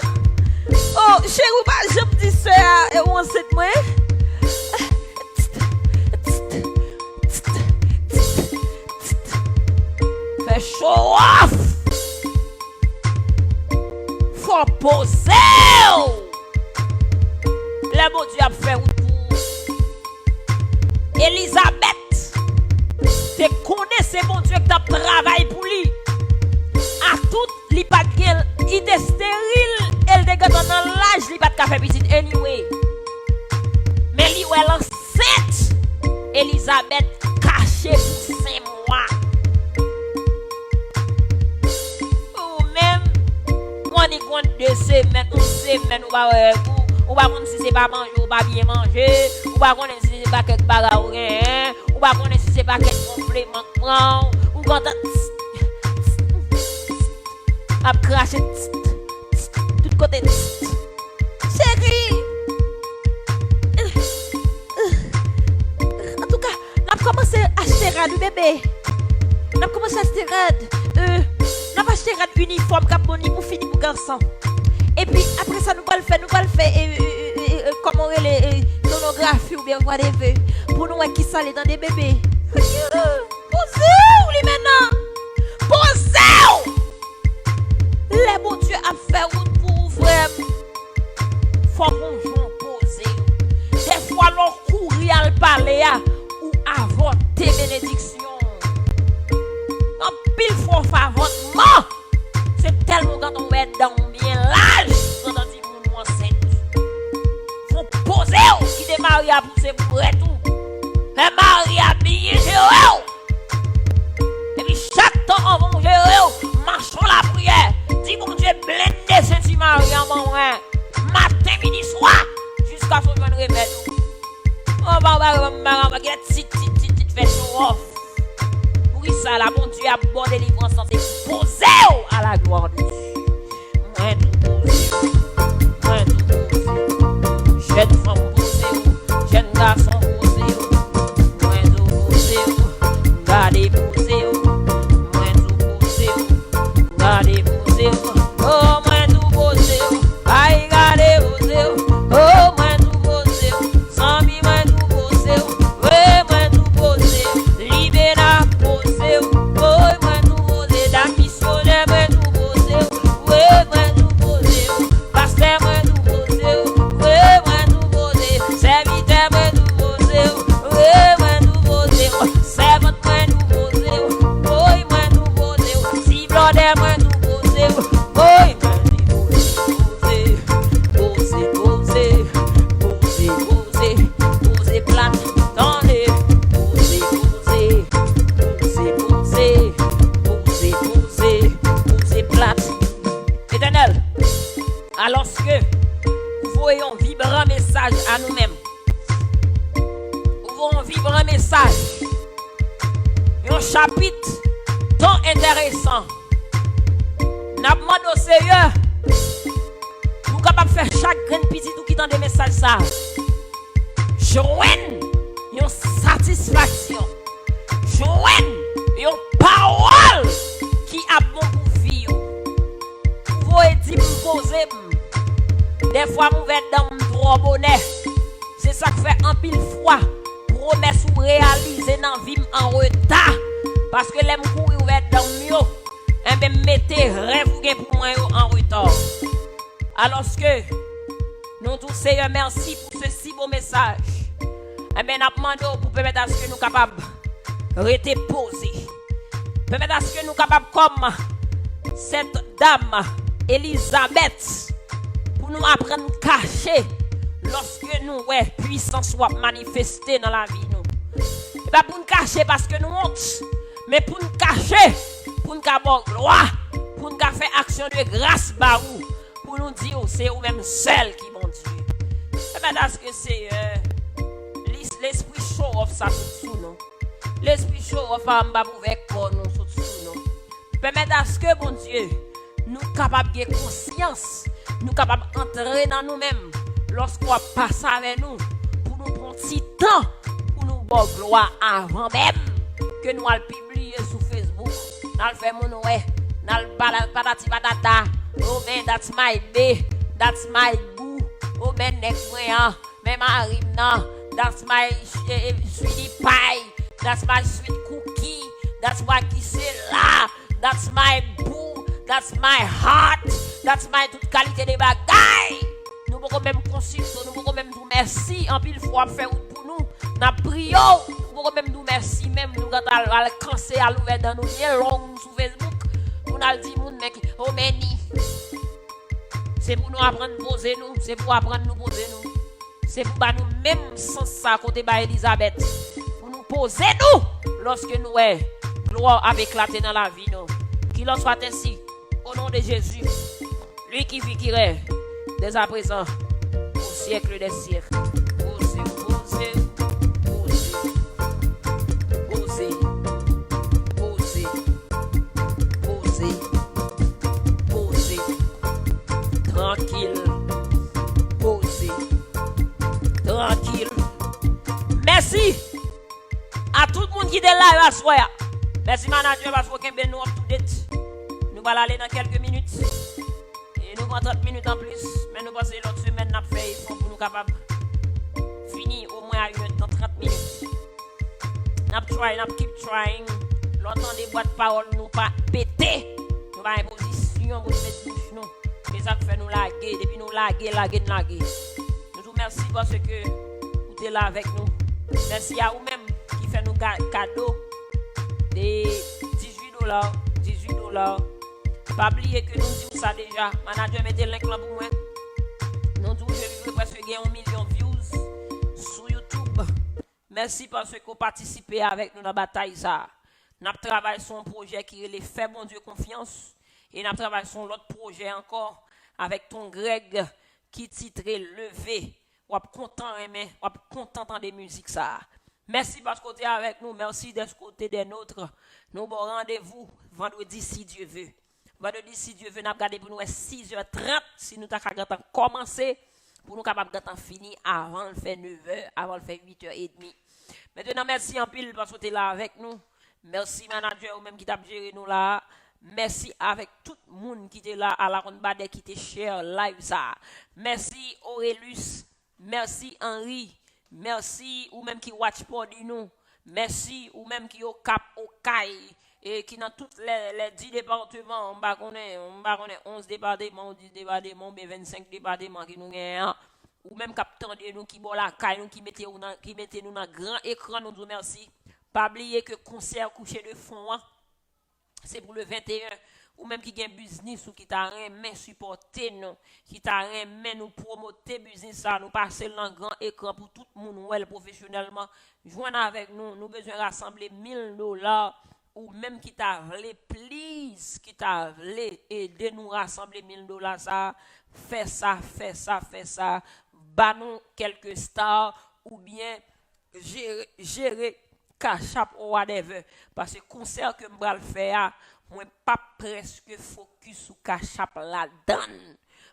Oh, cheri, ou pa janm di sè a, e ou ansent mwen. Fè show off! Fò poze w! Lè Bondye ap fè wout pou ou. Elizabèt te konnen se Bondye ki t ap travay pou li. Atout, li pa t gen, li te esteril, e l te gentan nan laj, li pa t ka fè pitit anyway. Men li wè l ansent, Elizabèt kache pou senk mwa. Ou menm, ou annik yon de semèn, yon semèn ou pa wè règ ou, ou pa konn si se pa manje ou pa byen manje, ou pa konnen si se pa kèk bagay ou genyen, ou pa konnen si se pa kèk gonfleman k pran w, ou gentan ap krache tout kote. Cheri! Antouka, n ap kòmanse achte rad, wi, bebe. N ap kòmanse achte rad. Euh, n ap achte rad inifòm k ap bon ni pou fi ni pou gason. Epi, apre sa, nou pral fè, nou pral fè, euh, euh, euh, euh, euh, kòman w rele, euh, sonografi oubyen whatever. Pou nou wè kisa l ye, tande, bebe. Poze w, limena! Poze w! Lè Bondye ap fè wout pou ou, frè m, fòk ou gon jan w poze w. Dèfwa, lè w kouri al pale a, ou avòte benediksyon w. Anpil fwa w fè avòtman, se tèlman w gentan wè dan w byen laj, gentan di moun ou ansent. Fò w poze w, kite mari a pouse pou w ret ou. Fè mari a byen jere w. Epi chak tan anvan w jere w, mache an lapriyè. Di Bondye blende senti mari an ban mwen. Maten, midi, swa, jiskaske w jwenn remèd ou. Ou pa, ou pa, ou pa, ou pa, ou pa, ou pa, tit, tit, tit, tit, fè show off. Poukisa la Bondye ap ba w delivrans lan, se poze w à la gloire de Dieu. Mwen tou poze w, mwen tou poze w. Jèn fanm poze w, jèn gason poze w. Mwen tou poze w, gade poze w. Mwen tou poze w, gade poze w. Oh, mwen tou poze w, ay gade poze w. Oh, mwen tou poze w. Mwen tou poze, woy, mwen di poze, poze, poze, poze, poze, poze, poze plat, tande. Poze, poze, poze, poze, poze, poze, poze plat. Etènèl, alòske ou voye yon vibran mesaj a nou menm, ou voye yon vibran mesaj, yon chapit tan enteresan. N ap mande w, Seyè, pou w kapab fè chak grenn pitit ou ki tande mesaj sa a jwenn yon satisfaksyon, jwenn yon pawòl ki ap bon pou vi yo. Ou voye di m poze m. Dèfwa m ouvè dan m twò bonè. Se sa k fè anpil fwa pwomès ou reyalize nan vi m an reta. Paske lè m kouri ouvè dan m yo, enben m mete rèv ou gen pou mwen yo an reta. Alòske nou di w, Seyè, mèsi pou se si bon mesaj. Enben n ap mande w pou pèmèt aske nou kapab rete poze. Pèmèt aske nou kapab kòm sèt dam Elizabèt, pou nou aprann kache lòske nou wè pwisans w ap manifeste nan lavi nou. E pa pou n kache paske nou wont, men pou n kache pou n ka ba w glwa, pou n ka fè aksyon de gras ba ou, pou nou di w se ou menm sèl ki Bondye. Pèmèt aske Seyè, li- lespri show off sa sot sou nou. Lespri show off a m pa pou ouvè kò nou sot sou nou. Pèmèt aske, Bondye, nou kapab gen konsyans, nou kapab antre nan nou menm lòske w ap pase avè nou, pou nou pran ti tan pou nou ba w glwa avan menm ke nou al pibliye sou Facebook, n al fè moun wè, n al pala- patati patata. Oh man, that's my bae, that's my boo. Oh man, nèg mwen an, men mari m nan, that's my eh, eh, sweetie pie, that's my sweet cookie, that's my Gisela, that's my boo, that's my heart, that's my tout kalite de bagay. Nou poko menm konsilte w, nou poko menm di w mèsi. Anpil fwa w ap fè wout pou nou, n ap priye w, nou poko menm di w mèsi menm. Nou gentan al, al kanse, al ouvè dan nou byen long sou Facebook pou n al di moun men ki, oh, men ni. Se pou nou aprann poze nou, se pou aprann nou poze nou. Se pou ba nou menm sans sa kote ba Elizabèt, pou nou poze nou lòske nou wè glwa ap eklate nan lavi nou. Qu'il en soit ainsi, au nom de Jésus, lui qui vit, qui règne, dès à présent, au siècle des siècles. Poze, poze, poze, poze, poze, poze, poze, trankil, poze, trankil. Mèsi a tout moun ki te la yo aswè a. Mèsi manadjè paske w kenbe nou up to date. Nou pral ale nan kèlke minit. E nou pran trant minit anplis, men nou panse lòt semèn n ap fè efò pou nou kapab fini omwen a inèdtan, trant minit. N ap try, n ap keep trying. Lè w tande bwat pawòl nou pa pete, nou pa gen pozisyon pou nou met bouch nou. Se sa k fè nou lage. Depi nou lage, lage n lage. Nou di w mèsi paske ou te la avèk nou. Mèsi a ou menm ki fè nou ga- kado de dizuit dola, dizuit dola. Pa bliye ke nou di w sa deja. Manadjè mete link lan pou mwen. Nou di w je vivrai prèske gen yon milyon views sou YouTube. Mèsi paske w patisipe avèk nou nan batay sa a. N ap travay sou yon pwojè ki rele Fè Bondye Konfyans. E n ap travay sou yon lòt pwojè ankò avèk Ton Greg ki titre Leve. W ap kontan renmen, w ap kontan tande mizik sa a. Mèsi paske w te avèk nou. Mèsi dèske w te dè nòt. Nou ba w randevou vandredi si Dye ve. Vandredi, si Dye ve, n ap gade pou nou wè sizè trant, si nou ta ka gentan kòmanse, pou nou kapab gentan fini avan l fè nevè, avan l fè uitè edmi. Mentnan, mèsi anpil paske w te la avèk nou. Mèsi, manadjè, ou menm ki t ap jere nou la a. Mèsi avèk tout moun ki te la, alakonbadè ki te share live sa a. Mèsi, Orelus. Mèsi, Henry. Mèsi, ou menm ki watch party nou. Mèsi, ou menm ki Okap, Okay, e ki nan tout lè, lè dis depatman, m pa konnen, m pa konnen onz depatman ou dis depatman oubyen vennsenk depatman ke nou genyen an. Ou menm k ap tande nou, ki bò lakay nou, ki mete ou nan, ki mete nou nan gran ekran, nou di w mèsi. Pa bliye ke konsè Kouche de Fon an, se pou le venteyen Ou menm ki gen biznis ou ki ta renmen sipòte nou, ki ta renmen nou pwomote biznis sa, nou pase l nan gran ekran pou tout moun wè l pwofesyonèlman, jwenn avèk nou. Nou bezwen rasanble mil dola. Ou menm ki ta vle, please, ki ta vle ede nou rasanble mil dola sa, fè sa, fè sa, fè sa. Ba nou kèlke star oubyen jere, jere Cash App or whatever. Paske konsè ke m pral fè a, mwen p ap prèske fokis sou Cash App ladann.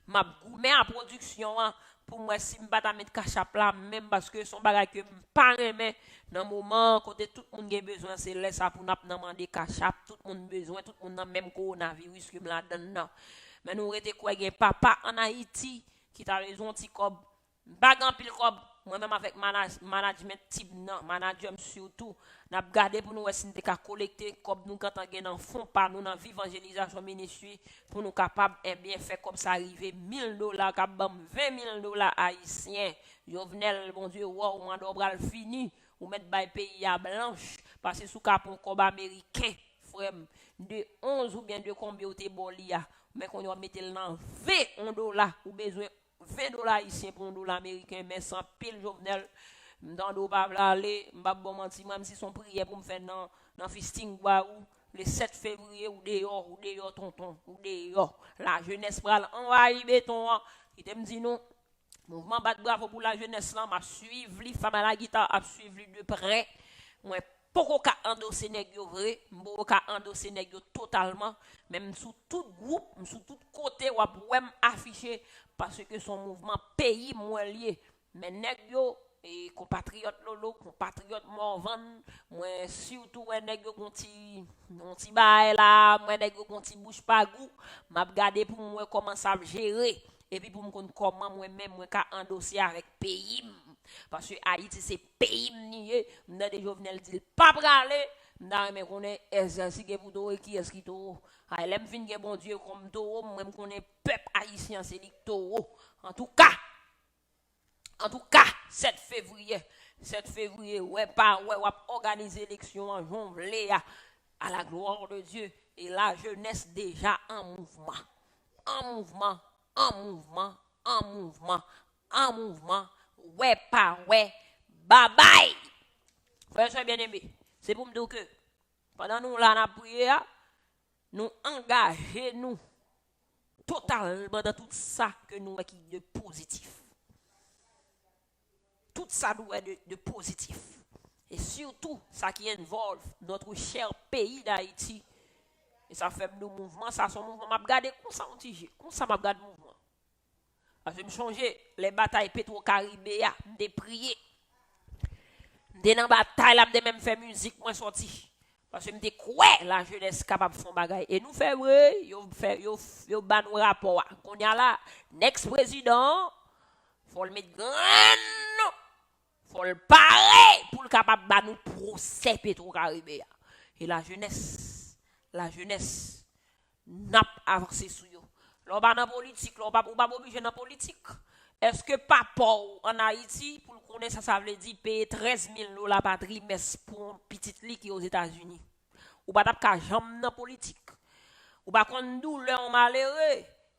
M ap goumen a pwodiksyon an pou m wè si m pa ta met Cash App la menm, paske se yon bagay ke m pa renmen nan moman an, kote tout moun gen bezwen, se lè sa pou n ap nan mande Cash App, tout moun bezwen, tout moun nan menm kowonaviris ke m ladann nan. Men nou rete kwè gen papa ann Ayiti ki ta bezwen yon ti kòb. M pa gen anpil kòb, mwen menm avèk manaj-, management team nan, manager m sitou, n ap gade pou nou wè si n te ka kolekte kòb nou gentan gen nan fon pa nou nan Vivanjelizasyon Ministry pou nou kapab, ebyen, fè kòb sa rive mil dola k ap ban m ven mil dola ayisyen. Jovenel, Bondye wè w, manda w pral fini, ou mèt bay peyi a blanch, paske si w ka pran yon kòb ameriken, frè m, de onz oubyen de konbyen w te ba w li a, men kounye a w ap mete l nan ven yon dola, ou bezwen ven dola ayisyen pou yon dola ameriken, mèsi anpil Jovenel. M tande w pa vle ale, m p ap ba w manti, mwen menm si se yon priyè pou m fè nan, nan Fisting Bwa ou, le sèt fevriye, ou deyò, ou deyò tonton, ou deyò. Lajenès pral anvayi beton an. Kite m di nou, mouvman bat bravo pou lajenès lan, m ap swiv li, Fama Lagita ap swiv li de prè. Mwen poko ka andose nèg yo vre, m poko ka andose nèg yo totalman, men m sou tout gwoup, m sou tout kote w ap wè m afiche, paske se yon mouvman peyi m wè l ye. Men nèg yo, e, konpatriyòt Lolo, konpatriyòt Morvan, mwen sitou wè nèg yo gon ti, gon ti bagay la, mwen nèg yo gon ti bouch pa gou, m ap gade pou m wè kòman sa ap jere, epi pou m konn kòman mwen menm mwen ka andose avèk peyi m. Paske Ayiti se peyi m li ye, m tande Jovenel di l pa prale, m ta renmen konnen èske si gen pou towo, kiyès ki towo. Ay, lè m fin gen Bondye kòm towo, mwen m konnen pèp ayisyen an se li k towo. Antouka, Antouka, sèt fevriye, sèt fevriye, wè pa wè, w ap òganize eleksyon an jan w vle a, à la gloire de Dieu, e lajenès deja an mouvman. An mouvman, an mouvman, an mouvman, an mouvman, wè pa wè, babay! Frè e sè byeneme, se pou m di w ke pandan nou la n ap priye a, nou angaje nou totalman nan tout sa ke nou wè ki de pozitif. Tout sa nou wè de, de pozitif. E sitou, sa ki envolve notre cher pays d'Haïti. E sa fè m di w mouvman sa, se yon mouvman m ap gade konsa yon ti je. Konsa m ap gade mouvman. Paske m chonje, lè batay Petro Caribe a, m te priye. M te nan batay la, m te menm fè mizik mwen sòti. Paske m te kwè lajenès kapab fè yon bagay. E nou fè vre, yo fè, yo, yo ba nou rapò a. Kounye a la, next prezidan an, fò l met grenn, fò l pare pou l kapab ba nou pwosè Petro Caribe a. E lajenès, lajenès, n ap avanse sou yo. Lè w pa nan politik, lè w pa, ou pa oblije nan politik. Èske papa w ann Ayiti, pou l konnen sa sa vle di peye trèz mil dola pa trimès pou yon pitit li ki Ozetazini? Ou pa t ap ka janm nan politik. Ou pa konn doulè yon malere,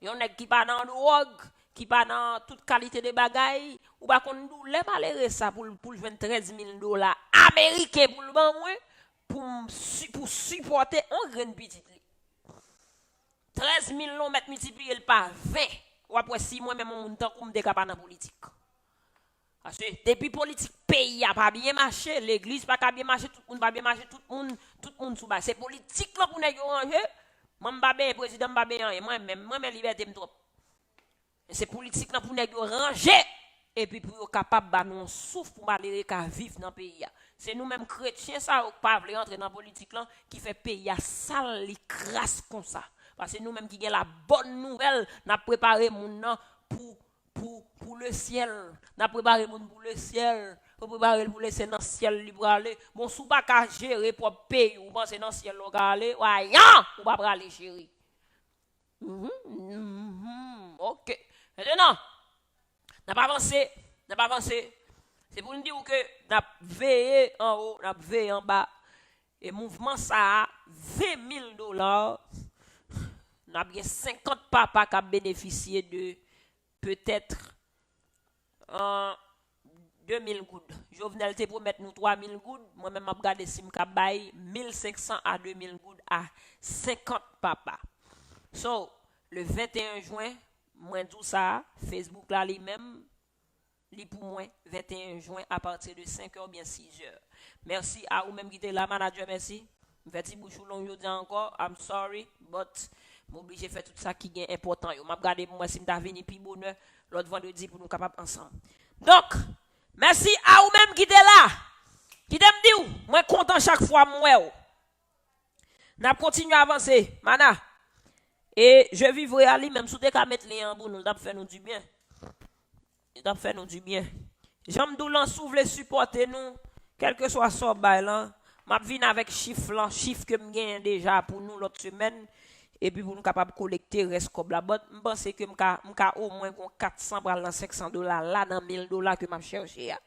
yon nèg ki pa nan dwòg, ki pa nan tout kalite de bagay, ou pa konn doulè malere sa pou l, pou l jwenn trèz mil dola ameriken pou l ban mwen, pou m si-, pou sipòte yon grenn pitit li. Trèz mil la, w mèt miltipliye l pa ven. W ap wè si mwen menm yon moun tankou m te ka pa nan politik. Paske depi politik peyi a pa byen mache, legliz pa ka byen mache, tout moun pa byen mache, tout moun, tout moun sou bagay. Se politik lan pou nèg yo ranje. Mwen m pa benyen prezidan, m pa benyen anyen. Mwen menm, mwen renmen libète m twòp. Men se politik lan pou nèg yo ranje, epi pou yo kapab ba nou yon souf pou malere ka viv nan peyi a. Se nou menm kretyen sa yo k pa vle antre nan politik lan ki fè peyi a sal, li kras konsa. Paske nou menm ki gen la bòn nouvèl, n ap prepare moun nan pou, pou, pou lesyèl. N ap prepare moun pou lesyèl. Pou prepare l pou lesyèl, nan syèl li prale. Bon, si w pa ka jere pwòp peyi w, ou panse nan syèl la w ka ale? Wayan! Ou pa prale, cheri. Mhm, mhm, ok. Mentnan, n ap avanse, n ap avanse. Se pou n di w ke n ap veye anwo, n ap veye anba. E mouvman sa a, ven mil dola, n ap gen senkant papa k ap benefisye de petèt, euh, de mil goud. Jovenel te pwomèt nou twa mil goud. Mwen menm m ap gade si m ka bay mil senk san a de mil goud a senkant papa. So, le venteyen jen, mwen di w sa, Facebook la li menm, li pou mwen, venteyen jen, apati de senk è oubyen sis è. Mèsi a ou menm ki te la, manadjè, mèsi. M fè ti bouch ou long jodi a ankò, I'm sorry, but m oblije fè tout sa ki gen enpòtan yo. M ap gade pou m wè si m ta vini pi bonè lòt vandredi pou nou kapab ansanm. Donk, mèsi a ou menm ki te la. Kite m di w, mwen kontan chak fwa m wè w. N ap kontinye avanse, mana. E Je vivrai a li menm, si w te ka met lyen an pou nou, l t ap fè nou dibyen. Li t ap fè nou dibyen. Jan m di w lan, si w vle sipòte nou, kèlkeswa sa w bay lan, m ap vin avèk chif lan, chif ke m genyen deja pou nou lòt semèn, epi pou nou kapab kolekte rès kòb la. But m panse ke m ka, m ka omwen gon kat san pral nan senk san dola la, nan mil dola ke m ap chèche a.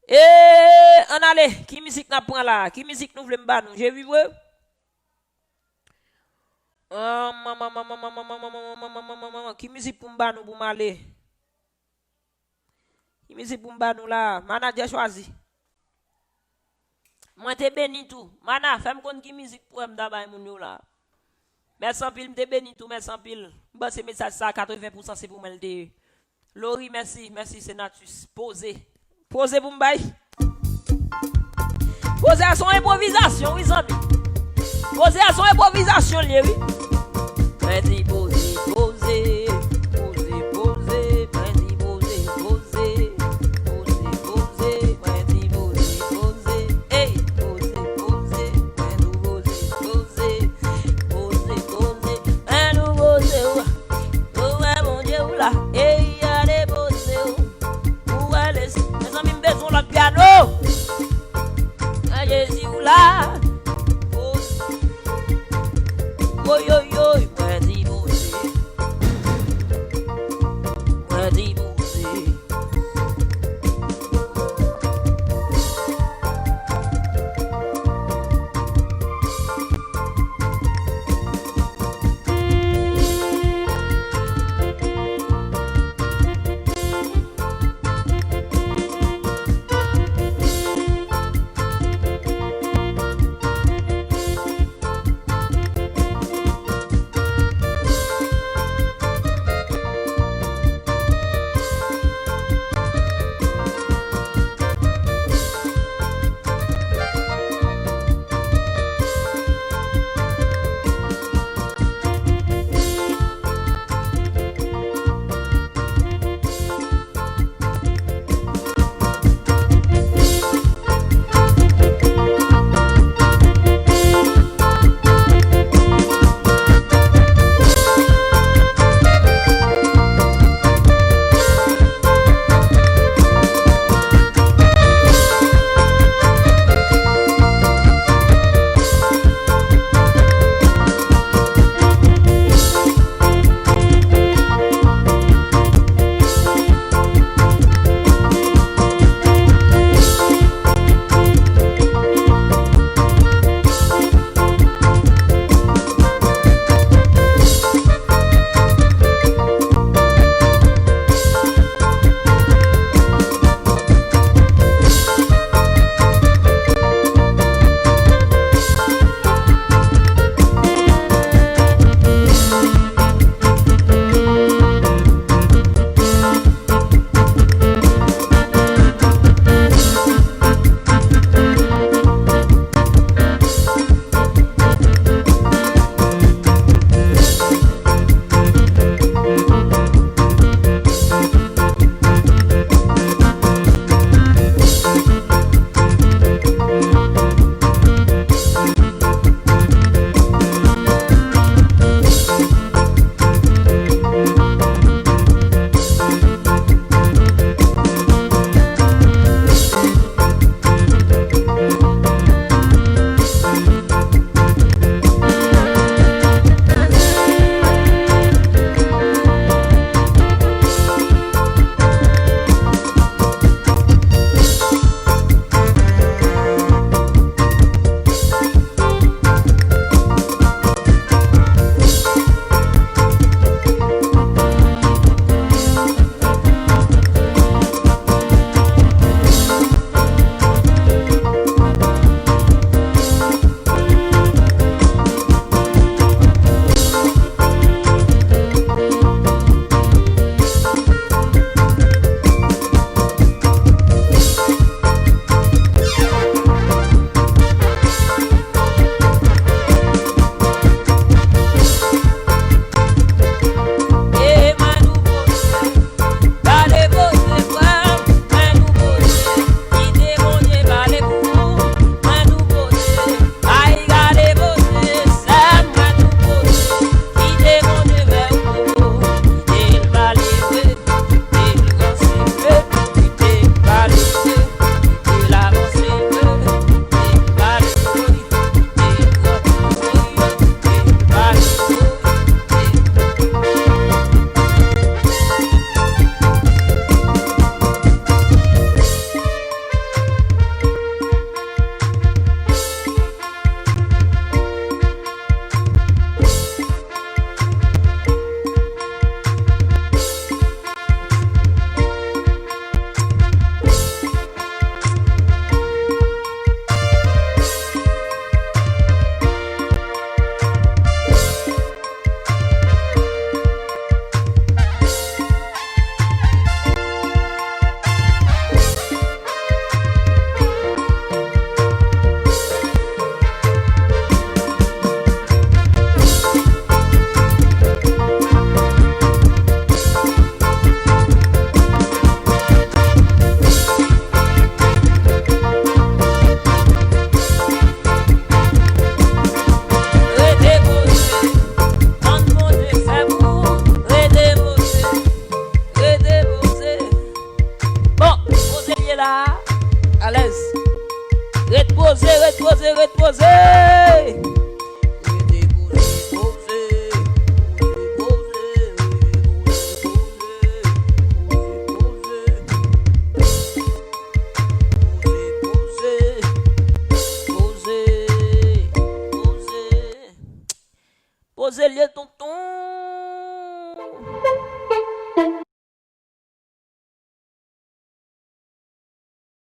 E, ann ale, ki mizik n ap pran la? Ki mizik nou vle m ba nou? Je vivrai? Ki mizik pou m ba nou pou m ale? Ki mizik pou m ba nou la? Manadjè chwazi. Mwen te beni tou. Mana, fè m konn ki mizik pou m ta bay moun yo la. Mèsi anpil, m te beni tou, mèsi anpil. M panse mesaj sa, katreven pousan se pou mwen l te ye. Lori, mèsi, mèsi, Senatus. Poze. Poze pou m bay. Poze a se yon enpwovizasyon, wi, zanmi. Poze a se yon enpwovizasyon l ye, wi. Mwen di poze, poze, poze, poze, mwen di poze, poze, poze, poze, mwen di poze, poze, ey, poze, poze, mwen di poze, poze, poze, poze, mwen di poze, wi. Ou wè Bondye ou la, ey, ale poze w. Ou wè lesi, mezanmi, m bezwen lòt pyano. An Jezi ou la. Poze. Oyoyoy, mwen di poze. se lye tout